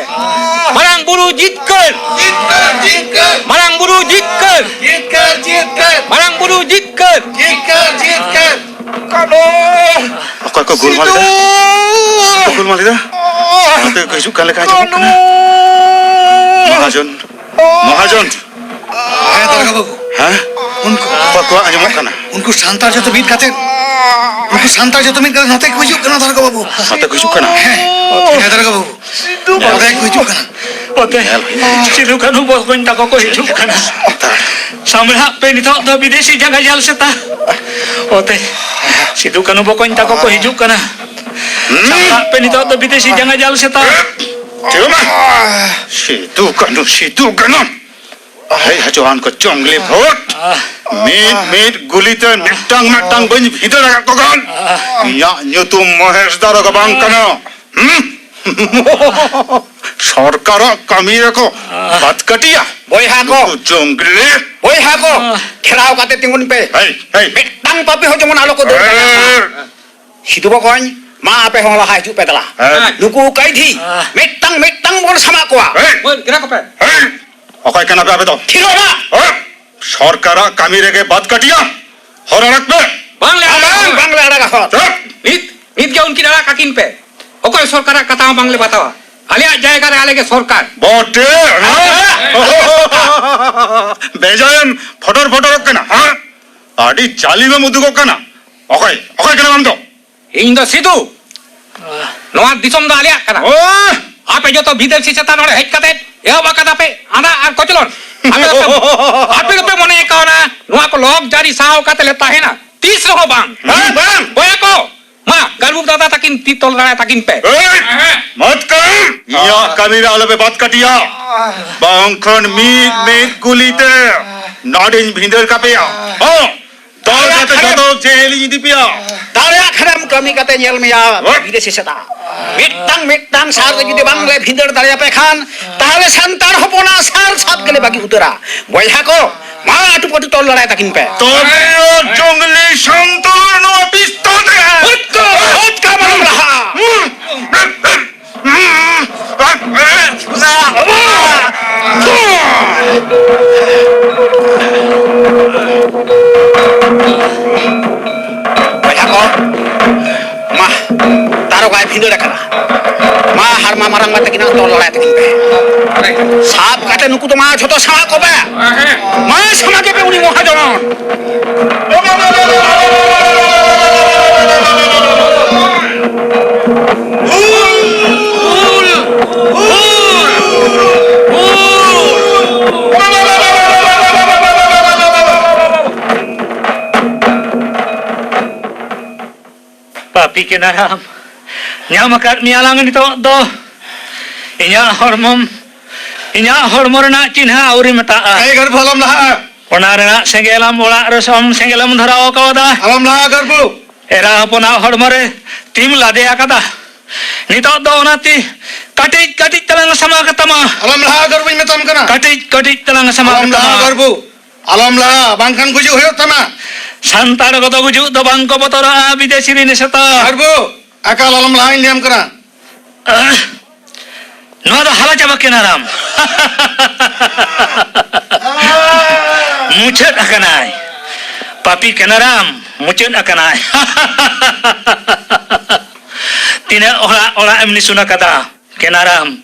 ᱢᱟᱨᱟᱝ ᱵᱩᱨᱩ ᱡᱤᱛᱠᱟᱹᱨ! ᱡᱤᱛᱠᱟᱹᱨ, ᱡᱤᱛᱠᱟᱹᱨ! ᱢᱟᱨᱟᱝ ᱵᱩᱨᱩ ᱡᱤᱛᱠᱟᱹᱨ! ᱡᱤᱛᱠᱟᱹᱨ, ᱡᱤᱛᱠᱟᱹᱨ! ᱢᱟᱨᱟᱝ ᱵᱩᱨᱩ ᱡᱤᱛᱠᱟᱹᱨ! ᱡᱤᱛᱠᱟᱹᱨ, ᱡᱤᱛᱠᱟᱹᱨ! ᱠᱟᱱᱩ! ᱚᱠᱚᱭ ᱠᱚ ᱜᱳᱞᱢᱟᱞ ᱮᱫᱟ? ᱥᱤᱛᱩ! ᱚᱠᱚᱭ ᱠᱚ ᱜᱳᱞᱢᱟᱞ ᱮᱫᱟ? ᱚᱱᱟᱛᱮ ᱠᱚ ᱦᱤᱡᱩᱜ ᱠᱟᱱ ᱞᱮᱠᱟ ᱟᱸᱡᱚᱢᱚᱜ ᱠᱟᱱᱟ᱾ ᱠᱟᱱᱩ! ᱢᱚᱦᱟᱡᱚᱱ, ᱢᱚᱦᱟᱡᱚᱱ! ᱦᱮᱸ, ᱫᱟᱨᱜᱟ ᱵᱟᱹᱵᱩ᱾ ᱦᱮᱸ? ᱩᱱᱠᱩ ᱚᱠᱚᱭ ᱠᱚᱣᱟᱜ ᱟᱸᱡᱚᱢᱚᱜ ᱠᱟᱱᱟ? ᱩᱱᱠᱩ ᱥᱟᱱᱛᱟᱲ ᱡᱚᱛᱚ ᱢᱤᱫ ᱠᱟᱛᱮ, ᱩᱱᱠᱩ ᱥᱟᱱᱛᱟᱲ ᱡᱚᱛᱚ ᱢᱤᱫ ᱠᱟᱛᱮ ᱱᱚᱛᱮ ᱠᱚ ᱦᱤᱡᱩᱜ ᱠᱟᱱᱟ, ᱫᱟᱨᱜᱟ ᱵᱟᱹᱵᱩ᱾ ᱱᱚᱛᱮ ᱠᱚ ᱦᱤᱡᱩᱜ ᱠᱟᱱᱟ? ᱦᱮᱸ᱾ ᱦᱮᱸ, ᱫᱟᱨᱜᱟ ᱵᱟᱹᱵᱩ᱾ ᱥᱤᱫᱩ ᱱᱚᱛᱮ ᱠᱚ ᱦᱤᱡᱩᱜ ᱠᱟᱱᱟ᱾ ᱚᱛᱮ, ᱧᱮᱞ ᱦᱩᱭᱩᱜᱼᱟ᱾ ᱥᱤᱫᱩ ᱠᱟᱹᱱᱦᱩ ᱵᱚᱠᱚᱧ ᱛᱟᱠᱚ ᱠᱚ ᱦᱤᱡᱩᱜ ᱠᱟᱱᱟ᱾ ᱥᱟᱢᱵᱲᱟᱜ ᱯᱮ ᱱᱤᱛᱚᱜ ᱫᱚ ᱵᱤᱫᱮᱥᱤ ᱡᱟᱸᱜᱟ ᱡᱟᱞ ᱥᱮᱛᱟ᱾ ᱚᱛᱮ, ᱥᱤᱫᱩ ᱠᱟᱹᱱᱦᱩ ᱵᱚᱠᱚᱧ ᱛᱟᱠᱚ ᱠᱚ ᱦᱤᱡᱩᱜ ᱠᱟᱱᱟ᱾ ᱥᱟᱢᱵᱲᱟᱜ ᱯᱮ ᱱᱤᱛᱚᱜ ᱫᱚ ᱵᱤᱫᱮᱥᱤ ᱡᱟᱸᱜᱟ ᱡᱟᱞ ᱥᱮᱛᱟ᱾ ᱴᱷᱤᱠ ᱢᱟ᱾ ᱥᱤᱫᱩ ᱠᱟᱹᱱᱦᱩ, ᱥᱤᱫᱩ ᱠᱟᱹᱱᱦᱩ᱾ ᱦᱮᱡ ᱦᱚᱪᱚᱣᱟᱱ ᱠᱚ ᱡᱚᱝᱜᱽᱞᱤ ᱵᱷᱳᱴ᱾ ᱢᱤᱫ ᱢᱤᱫ ᱜᱩᱞᱤᱛᱮ ᱢᱤᱫᱴᱟᱝ ᱢᱤᱫᱴᱟᱝ ᱵᱟᱹᱧ ᱵᱷᱤᱸᱫᱟᱹᱲ ᱟᱠᱟᱫ ᱠᱚ ᱠᱷᱟᱱ ᱤᱧᱟᱹᱜ ᱧᱩᱛᱩᱢ ᱢᱚᱦᱮᱥ ᱫᱟᱨᱚᱜᱟ ᱵᱟᱝ ᱠᱟᱱᱟ᱾ ᱦᱩᱸ? ᱥᱚᱨᱠᱟᱨᱟᱜ ᱠᱟᱹᱢᱤ ᱨᱮᱠᱚ ᱵᱟᱫ ᱠᱟᱹᱴᱤᱭᱟ᱾ ᱵᱚᱭᱦᱟ ᱠᱚ᱾ ᱱᱩᱠᱩ ᱡᱚᱝᱜᱽᱞᱤ᱾ ᱵᱚᱭᱦᱟ ᱠᱚ, ᱜᱷᱮᱨᱟᱣ ᱠᱟᱛᱮ ᱛᱤᱸᱜᱩᱱ ᱯᱮ᱾ ᱦᱮᱭ, ᱦᱮᱭ᱾ ᱢᱤᱫᱴᱟᱝ ᱯᱟᱯᱤ ᱦᱚᱸ ᱡᱮᱢᱚᱱ ᱟᱞᱚ ᱠᱚ ᱫᱟᱹᱲ ᱫᱟᱲᱮᱭᱟᱜ ᱢᱟ᱾ ᱦᱮᱸ᱾ ᱥᱤᱫᱩ ᱵᱚᱠᱚᱧ, ᱢᱟ ᱟᱯᱮ ᱦᱚᱸ ᱞᱟᱦᱟ ᱦᱤᱡᱩᱜ ᱯᱮ ᱫᱮᱞᱟ᱾ ᱦᱮᱸ᱾ ᱱᱩᱠᱩ ᱠᱟᱹᱭᱫᱷᱤ ᱦᱮᱸ᱾ ᱢᱤᱫᱴᱟᱝ ᱢᱤᱫᱴᱟᱝ ᱵᱚᱱ ᱥᱟᱢᱟᱜ ᱠᱚᱣᱟ᱾ ᱦᱮᱸ᱾ ᱢᱟᱹᱭ, ᱜᱷᱮᱨᱟ ᱠᱚᱯᱮ᱾ ᱦᱮᱸ᱾ ᱚᱠᱚᱭ ᱠᱟᱱᱟ ᱯᱮ ᱟᱯᱮ ᱫᱚ? ᱛᱷᱤᱨᱚᱜ ᱢᱟ᱾ ᱦᱮᱸ᱾ ᱥᱚᱨᱠᱟᱨᱟᱜ ᱠᱟᱹᱢᱤ ᱨᱮᱜᱮ ᱵᱟᱫ ᱠᱟᱹᱴᱤᱭᱟ᱾ ᱦᱚᱨ ᱟᱲᱟᱜ ᱯᱮ᱾ ᱵᱟᱝᱞᱮ ᱟᱲᱟᱜᱟ᱾ ᱵᱟᱝ, ᱵᱟᱝᱞᱮ ᱟᱲᱟᱜᱟ ᱦᱚᱨ᱾ ᱪᱩᱯ᱾ ᱱᱤᱛ, ᱱᱤᱛ ᱜᱮ ᱩᱱᱠᱤᱱ ᱟᱲᱟᱜ ᱠᱟᱹᱠᱤᱱ ᱯᱮ᱾ ᱚᱠᱚᱭ ᱥᱚᱨᱠᱟᱨᱟᱜ ᱠᱟᱛᱷᱟ ᱦᱚᱸ ᱵᱟᱝᱞᱮ ᱵᱟᱛᱟᱣᱟ᱾ ᱟᱞᱮᱭᱟᱜ ᱡᱟᱭᱜᱟ ᱨᱮ ᱟᱞᱮ ᱜᱮ ᱥᱚᱨᱠᱟᱨ᱾ ᱵᱚᱴᱮ, ᱦᱮᱸ? ᱵᱮᱡᱟᱭᱮᱢ ᱯᱷᱚᱴᱚᱨ ᱯᱷᱚᱴᱚᱨᱚᱜ ᱠᱟᱱᱟ, ᱦᱮᱸ? ᱟᱹᱰᱤ ᱡᱟᱹᱞᱤᱢᱮᱢ ᱩᱫᱩᱜᱚᱜ ᱠᱟᱱᱟ᱾ ᱚᱠᱚᱭ, ᱚᱠᱚᱭ ᱠᱟᱱᱟᱢ ᱟᱢ ᱫᱚ? ᱤᱧ ᱫᱚ ᱥᱤᱫᱩ᱾ ᱱᱚᱣᱟ ᱫᱤᱥᱚᱢ ᱫᱚ ᱟᱞᱮᱭᱟᱜ ᱠᱟᱱᱟ᱾ ᱳ! ᱟᱯᱮ ᱡᱚᱛᱚ ᱵᱤᱫᱮᱥᱤ ᱪᱮᱛᱟᱱ ᱱᱚᱰᱮ ᱦᱮᱡ ᱠᱟᱛᱮ ᱮᱦᱚᱵ ᱟᱠᱟᱫᱟ ᱯᱮ ᱟᱸᱫᱷᱟ ᱟᱨ ᱠᱚᱪᱞᱚᱱ᱾ ᱟᱯᱮ ᱫᱚᱯᱮ, ᱟᱯᱮ ᱫᱚᱯᱮ ᱢᱚᱱᱮ ᱠᱟᱣᱱᱟ ᱱᱚᱣᱟ ᱠᱚ ᱞᱚᱠ ᱡᱟᱹᱨᱤ ᱥᱟᱶ ᱠᱟᱛᱮ ᱞᱮ ᱛᱟᱦᱮᱱᱟ? ᱛᱤᱥ ᱨᱮᱦᱚᱸ ᱵᱟᱝ᱾ ᱵᱟᱝ, ᱵᱟᱝ᱾ ᱵᱚᱭᱦᱟ ᱠᱚ, ᱢᱟ, ᱜᱟᱹᱲᱩ ᱫᱟᱫᱟ ᱛᱟᱹᱠᱤᱱ ᱛᱤ ᱛᱚᱞ ᱫᱟᱲᱟᱭ ᱛᱟᱹᱠᱤᱱ ᱯᱮ᱾ ᱮᱭ! ᱢᱟᱛᱠᱚᱢ! ᱤᱧᱟᱹᱜ ᱠᱟᱹᱢᱤ ᱨᱮ ᱟᱞᱚᱯᱮ ᱵᱟᱫ ᱠᱟᱹᱴᱤᱭᱟ᱾ ᱵᱟᱝᱠᱷᱟᱱ ᱢᱤᱫ ᱢᱤᱫ ᱜᱩᱞᱤ ᱛᱮ ᱱᱚᱰᱮᱧ ᱵᱷᱤᱸᱫᱟᱹᱲ ᱠᱟᱯᱮᱭᱟ᱾ ᱦᱚᱸ! ᱛᱚᱞ ᱠᱟᱛᱮ ᱡᱚᱛᱚ ᱡᱮᱞ ᱤᱧ ᱤᱫᱤ ᱯᱮᱭᱟ᱾ ᱫᱟᱲᱮᱭᱟᱜ ᱦᱟᱲᱟᱢ ᱠᱟᱹᱢᱤ ᱠᱟᱛᱮ ᱧᱮᱞ ᱢᱮᱭᱟ ᱵᱤᱫᱮᱥᱤ ᱥᱮᱛᱟ᱾ ᱢᱤᱫᱴᱟᱝ ᱢᱤᱫᱴᱟᱝ ᱥᱟᱨ ᱨᱮ ᱡᱩᱫᱤ ᱵᱟᱝᱞᱮ ᱵᱷᱤᱸᱫᱟᱹᱲ ᱫᱟᱲᱮᱭᱟᱯᱮ ᱠᱷᱟᱱ, ᱛᱟᱦᱞᱮ ᱥᱟᱱᱛᱟᱲ ᱦᱚᱯᱚᱱᱟᱜ ᱥᱟᱨ ᱥᱟᱵ ᱜᱮᱞᱮ ᱵᱟᱹᱜᱤ ᱩᱛᱟᱹᱨᱟ᱾ ᱵᱚᱭᱦᱟ ᱠᱚ, ᱢᱟ ᱟᱹᱴᱩ ᱯᱟᱹᱴᱩ ᱛᱚᱞ ᱞᱟᱲᱟᱭ ᱛᱟᱹᱠᱤᱱ ᱯᱮ᱾ ᱛᱚᱵᱮ ᱡᱚᱝᱜᱽᱞᱤ ᱥᱟᱱᱛᱟᱲ ᱱᱚᱣᱟ ᱯᱤᱥᱛᱚᱞ ᱛᱮ ᱦᱩᱴ ᱠᱚ, ᱦᱩᱴ ᱠᱚ ᱵᱟᱝ ᱞᱟᱦᱟ᱾ ᱵᱚᱭᱦᱟ ᱠᱚ, ᱢᱟ, ᱫᱟᱨᱚᱜᱟᱭ ᱵᱷᱤᱸᱫᱟᱹᱲ ᱟᱠᱟᱱᱟ᱾ ᱢᱟ, ᱦᱟᱨᱢᱟ ᱢᱟᱨᱟᱝ ᱵᱟ ᱛᱟᱹᱠᱤᱱᱟᱜ ᱛᱚᱞ ᱞᱟᱲᱟᱭ ᱛᱟᱹᱠᱤᱱ ᱯᱮ᱾ ᱥᱟᱵ ᱠᱟᱛᱮ ᱱᱩᱠᱩ ᱫᱚ ᱢᱟ ᱡᱷᱚᱛᱚ ᱥᱟᱢᱟᱜ ᱠᱚᱯᱮ᱾ ᱢᱟ, ᱥᱟᱢᱟᱜ ᱜᱮᱯᱮ ᱩᱱᱤ ᱢᱚᱦᱟᱡᱚᱱ᱾ ᱯᱟᱯᱤ ᱠᱮᱱᱟᱨᱟᱢ, ᱧᱟᱢ ᱟᱠᱟᱫ ᱢᱮᱭᱟ ᱞᱟᱝ ᱱᱤᱛᱚᱜ ᱫᱚ᱾ ᱤᱧᱟᱹᱜ ᱦᱚᱲᱢᱚᱢ, ᱤᱧᱟᱹᱜ ᱦᱚᱲᱢᱚ ᱨᱮᱱᱟᱜ ᱪᱤᱱᱦᱟᱹ ᱟᱹᱣᱨᱤ ᱢᱮᱴᱟᱜᱼᱟ᱾ ᱮᱭ ᱜᱚᱨᱵᱷᱚ, ᱟᱞᱚᱢ ᱞᱟᱦᱟᱜᱼᱟ᱾ ᱚᱱᱟ ᱨᱮᱱᱟᱜ ᱥᱮᱸᱜᱮᱞ ᱟᱢ ᱚᱲᱟᱜ ᱨᱮ ᱥᱚᱢ ᱥᱮᱸᱜᱮᱞ ᱮᱢ ᱫᱷᱚᱨᱟᱣ ᱠᱟᱣᱫᱟ᱾ ᱟᱞᱚᱢ ᱞᱟᱦᱟᱜᱼᱟ ᱜᱚᱨᱵᱷᱚ᱾ ᱮᱨᱟ ᱦᱚᱯᱚᱱᱟᱜ ᱦᱚᱲᱢᱚ ᱨᱮ ᱛᱤᱢ ᱞᱟᱫᱮ ᱟᱠᱟᱫᱟ᱾ ᱱᱤᱛᱚᱜ ᱫᱚ ᱚᱱᱟ ᱛᱤ ᱠᱟᱹᱴᱤᱡ ᱠᱟᱹᱴᱤᱡ ᱛᱮᱞᱟᱝ ᱥᱟᱢᱟᱜ ᱠᱟᱛᱟᱢᱟ᱾ ᱟᱞᱚᱢ ᱞᱟᱦᱟᱜᱼᱟ ᱜᱚᱨᱵᱷᱚᱧ ᱢᱮᱛᱟᱢ ᱠᱟᱱᱟ᱾ ᱠᱟᱹᱴᱤᱡ ᱠᱟᱹᱴᱤᱡ ᱛᱮᱞᱟᱝ ᱥᱟᱢᱟᱜ ᱟᱞᱚᱢ ᱞᱟᱦᱟᱜᱼᱟ ᱠᱟᱛᱟᱢᱟ᱾ ᱜᱚᱨᱵᱷᱚ᱾ ᱟᱞᱚᱢ ᱞᱟᱦᱟᱜᱼᱟ, ᱵᱟᱝᱠᱷᱟᱱ ᱜᱩᱡᱩᱜ ᱦᱩᱭᱩᱜ ᱛᱟᱢᱟ᱾ ᱥᱟᱱᱛᱟᱲ ᱠᱚᱫᱚ ᱜᱩᱡᱩᱜ ᱫᱚ ᱵᱟᱝ ᱠᱚ ᱵᱚᱛᱚᱨᱟᱜᱼᱟ, ᱵᱤᱫᱮᱥᱤ ᱨᱤᱱᱤ ᱥᱮᱛᱟ᱾ ᱜᱚᱨᱵᱷᱚ, ᱮᱠᱟᱞ ᱟᱞᱚᱢ ᱞᱟᱦᱟᱜᱼᱟ, ᱤᱧ ᱞᱟᱹᱭᱟᱢ ᱠᱟᱱᱟ᱾ ᱟᱦ, ᱱᱚᱣᱟ ᱫᱚ ᱦᱟᱞᱟ ᱪᱟᱵᱟ ᱠᱮᱱᱟᱨᱟᱢ᱾ ᱢᱩᱪᱟᱹᱫ ᱟᱠᱟᱱᱟᱭ᱾ ᱯᱟᱯᱤ ᱠᱮᱱᱟᱨᱟᱢ, ᱢᱩᱪᱟᱹᱫ ᱟᱠᱟᱱᱟᱭ᱾ ᱛᱤᱱᱟᱹᱜ ᱚᱲᱟᱜ ᱚᱲᱟᱜ ᱮᱢ ᱱᱤᱥᱩᱱ ᱟᱠᱟᱫᱟ ᱠᱮᱱᱟᱨᱟᱢ?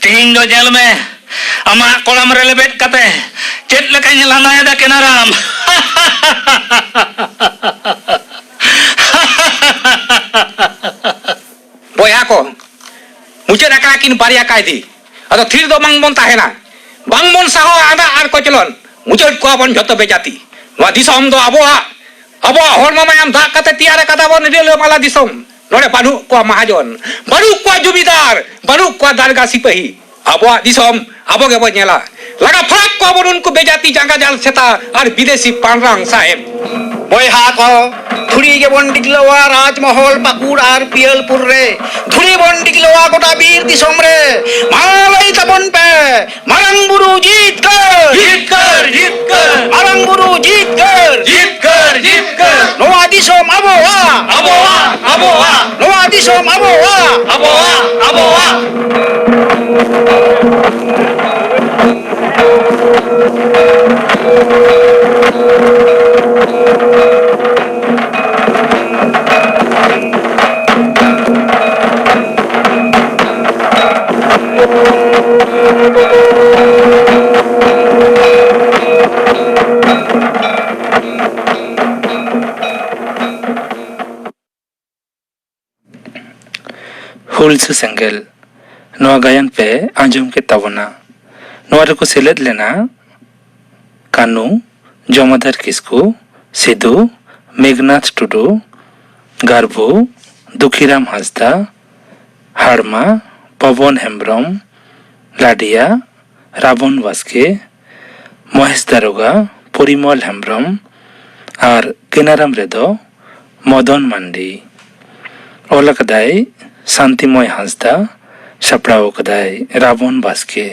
ᱛᱤᱦᱤᱧ ᱫᱚ ᱧᱮᱞ ᱢᱮ, ᱟᱢᱟᱜ ᱠᱚᱲᱟᱢ ᱨᱮ ᱞᱮᱵᱮᱫ ᱠᱟᱛᱮ ᱪᱮᱫ ᱞᱮᱠᱟᱧ ᱞᱟᱸᱫᱟᱭᱮᱫᱟ ᱠᱮᱱᱟᱨᱟᱢ᱾ ᱵᱚᱭᱦᱟ ᱠᱚ, ᱢᱩᱪᱟᱹᱫ ᱟᱠᱟᱱᱟ ᱠᱤᱱ ᱵᱟᱨᱭᱟ ᱠᱟᱭᱫᱤ᱾ ᱟᱫᱚ ᱛᱷᱤᱨ ᱫᱚ ᱵᱟᱝ ᱵᱚᱱ ᱛᱟᱦᱮᱱᱟ, ᱵᱟᱝ ᱵᱚᱱ ᱥᱟᱦᱟᱣᱟ ᱟᱸᱫᱟᱜ ᱟᱨ ᱠᱚᱪᱞᱚᱱ᱾ ᱢᱩᱪᱟᱹᱫ ᱠᱚᱣᱟ ᱵᱚᱱ ᱡᱷᱚᱛᱚ ᱵᱮᱡᱟᱛᱤ᱾ ᱱᱚᱣᱟ ᱫᱤᱥᱚᱢ ᱫᱚ ᱟᱵᱚᱣᱟᱜ, ᱟᱵᱚᱣᱟᱜ ᱦᱚᱲᱢᱚ ᱢᱟᱭᱟᱢ ᱫᱟᱜ ᱠᱟᱛᱮ ᱛᱮᱭᱟᱨ ᱟᱠᱟᱫᱟ ᱵᱚᱱ ᱨᱤᱞᱟᱹᱢᱟᱞᱟ ᱫᱤᱥᱚᱢ᱾ ᱱᱚᱰᱮ ᱵᱟᱹᱱᱩᱜ ᱠᱚᱣᱟ ᱢᱟᱦᱟᱡᱚᱱ, ᱵᱟᱹᱱᱩᱜ ᱠᱚᱣᱟ ᱡᱚᱢᱤᱫᱟᱨ, ᱵᱟᱹᱱᱩᱜ ᱠᱚᱣᱟ ᱫᱟᱨᱜᱟ ᱥᱤᱯᱟᱹᱦᱤ᱾ ᱟᱵᱚᱣᱟᱜ ᱫᱤᱥᱚᱢ ᱟᱵᱚ ᱜᱮᱵᱚᱱ ᱧᱮᱞᱟ᱾ ᱞᱟᱜᱟ ᱯᱷᱟᱲᱟᱠ ᱠᱚᱣᱟ ᱵᱚᱱ ᱩᱱᱠᱩ ᱵᱮᱡᱟᱛᱤ ᱡᱟᱸᱜᱟ ᱡᱟᱞ ᱥᱮᱛᱟ ᱟᱨ ᱵᱤᱫᱮᱥᱤ ᱯᱟᱱᱨᱟᱝ ᱥᱟᱦᱮᱵ᱾ ᱵᱚᱭᱦᱟ ᱠᱚ, ᱫᱷᱩᱲᱤ ᱜᱮᱵᱚᱱ ᱰᱤᱜᱽᱞᱟᱹᱣᱟ ᱨᱟᱡᱽᱢᱚᱦᱚᱞ ᱯᱟᱹᱠᱩᱲ ᱟᱨ ᱯᱤᱭᱟᱹᱞᱯᱩᱨ ᱨᱮ᱾ ᱫᱷᱩᱲᱤ ᱵᱚᱱ ᱰᱤᱜᱽᱞᱟᱹᱣᱟ ᱜᱚᱴᱟ ᱵᱤᱨ ᱫᱤᱥᱚᱢ ᱨᱮ᱾ ᱢᱟ ᱞᱟᱹᱭ ᱛᱟᱵᱚᱱ ᱯᱮ, ᱢᱟᱨᱟᱝ ᱵᱩᱨᱩ ᱡᱤᱛᱠᱟᱹᱨ! ᱡᱤᱛᱠᱟᱹᱨ! ᱡᱤᱛᱠᱟᱹᱨ! ᱢᱟᱨᱟᱝ ᱵᱩᱨᱩ ᱡᱤᱛᱠᱟᱹᱨ! ᱡᱤᱛᱠᱟᱹᱨ! ᱡᱤᱛᱠᱟᱹᱨ! ᱱᱚᱣᱟ ᱫᱤᱥᱚᱢ ᱟᱵᱚᱣᱟᱜ! ᱟᱵᱚᱣᱟᱜ! ᱟᱵᱚᱣᱟᱜ! ᱱᱚᱣᱟ ᱫᱤᱥᱚᱢ ᱟᱵᱚᱣᱟᱜ! ᱟᱵᱚᱣᱟᱜ! ᱟᱵᱚᱣᱟᱜ! ᱦᱩᱞᱥᱟᱹ ᱥᱮᱸᱜᱮᱞ᱾ ᱱᱚᱣᱟ ᱜᱟᱭᱟᱱ ᱯᱮ ᱟᱸᱡᱚᱢ ᱠᱮᱫ ᱛᱟᱵᱚᱱᱟ᱾ ᱱᱚᱣᱟ ᱨᱮᱠᱚ ᱥᱮᱞᱮᱫ ᱞᱮᱱᱟ ᱠᱟᱹᱱᱩ, ᱡᱚᱢᱟᱫᱟᱨ ᱠᱤᱥᱠᱩ, ᱥᱤᱫᱩ, ᱢᱮᱜᱷᱱᱟᱛᱷ ᱴᱩᱰᱩ, ᱜᱟᱨᱵᱷᱩ, ᱫᱩᱠᱷᱤᱨᱟᱢ ᱦᱟᱸᱥᱫᱟ, ᱦᱟᱲᱢᱟ, ᱯᱚᱵᱚᱱ ᱦᱮᱢᱵᱽᱨᱚᱢ, ᱞᱟᱰᱤᱭᱟ, ᱨᱟᱵᱚᱱ ᱵᱟᱥᱠᱮ, ᱢᱚᱦᱮᱥ ᱫᱟᱨᱚᱜᱟ, ᱯᱚᱨᱤᱢᱚᱞ ᱦᱮᱢᱵᱽᱨᱚᱢ ᱟᱨ ᱠᱮᱱᱟᱨᱟᱢ ᱨᱮᱫᱚ ᱢᱚᱫᱚᱱ ᱢᱟᱱᱰᱤ᱾ ᱚᱞ ᱟᱠᱟᱫᱟᱭ ᱥᱟᱱᱛᱤᱢᱚᱭ ᱦᱟᱸᱥᱫᱟ, ᱥᱟᱯᱲᱟᱣ ᱟᱠᱟᱫᱟᱭ ᱨᱟᱵᱚᱱ ᱵᱟᱥᱠᱮ᱾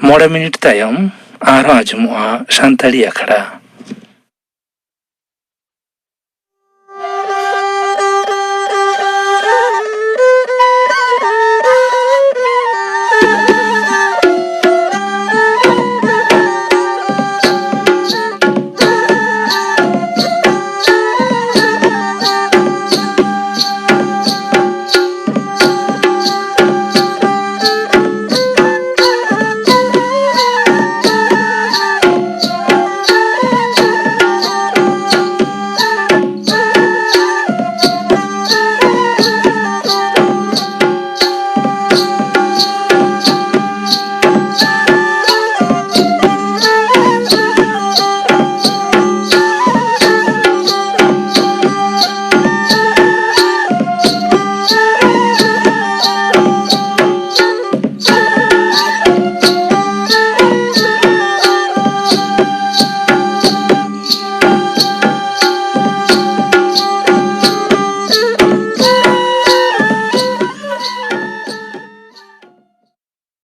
ᱢᱚᱬᱮ ᱢᱤᱱᱤᱴ ᱛᱟᱭᱚᱢ ᱟᱨᱦᱚᱸ ᱟᱸᱡᱚᱢᱚᱜᱼᱟ ᱥᱟᱱᱛᱟᱲᱤ ᱟᱠᱷᱲᱟ᱾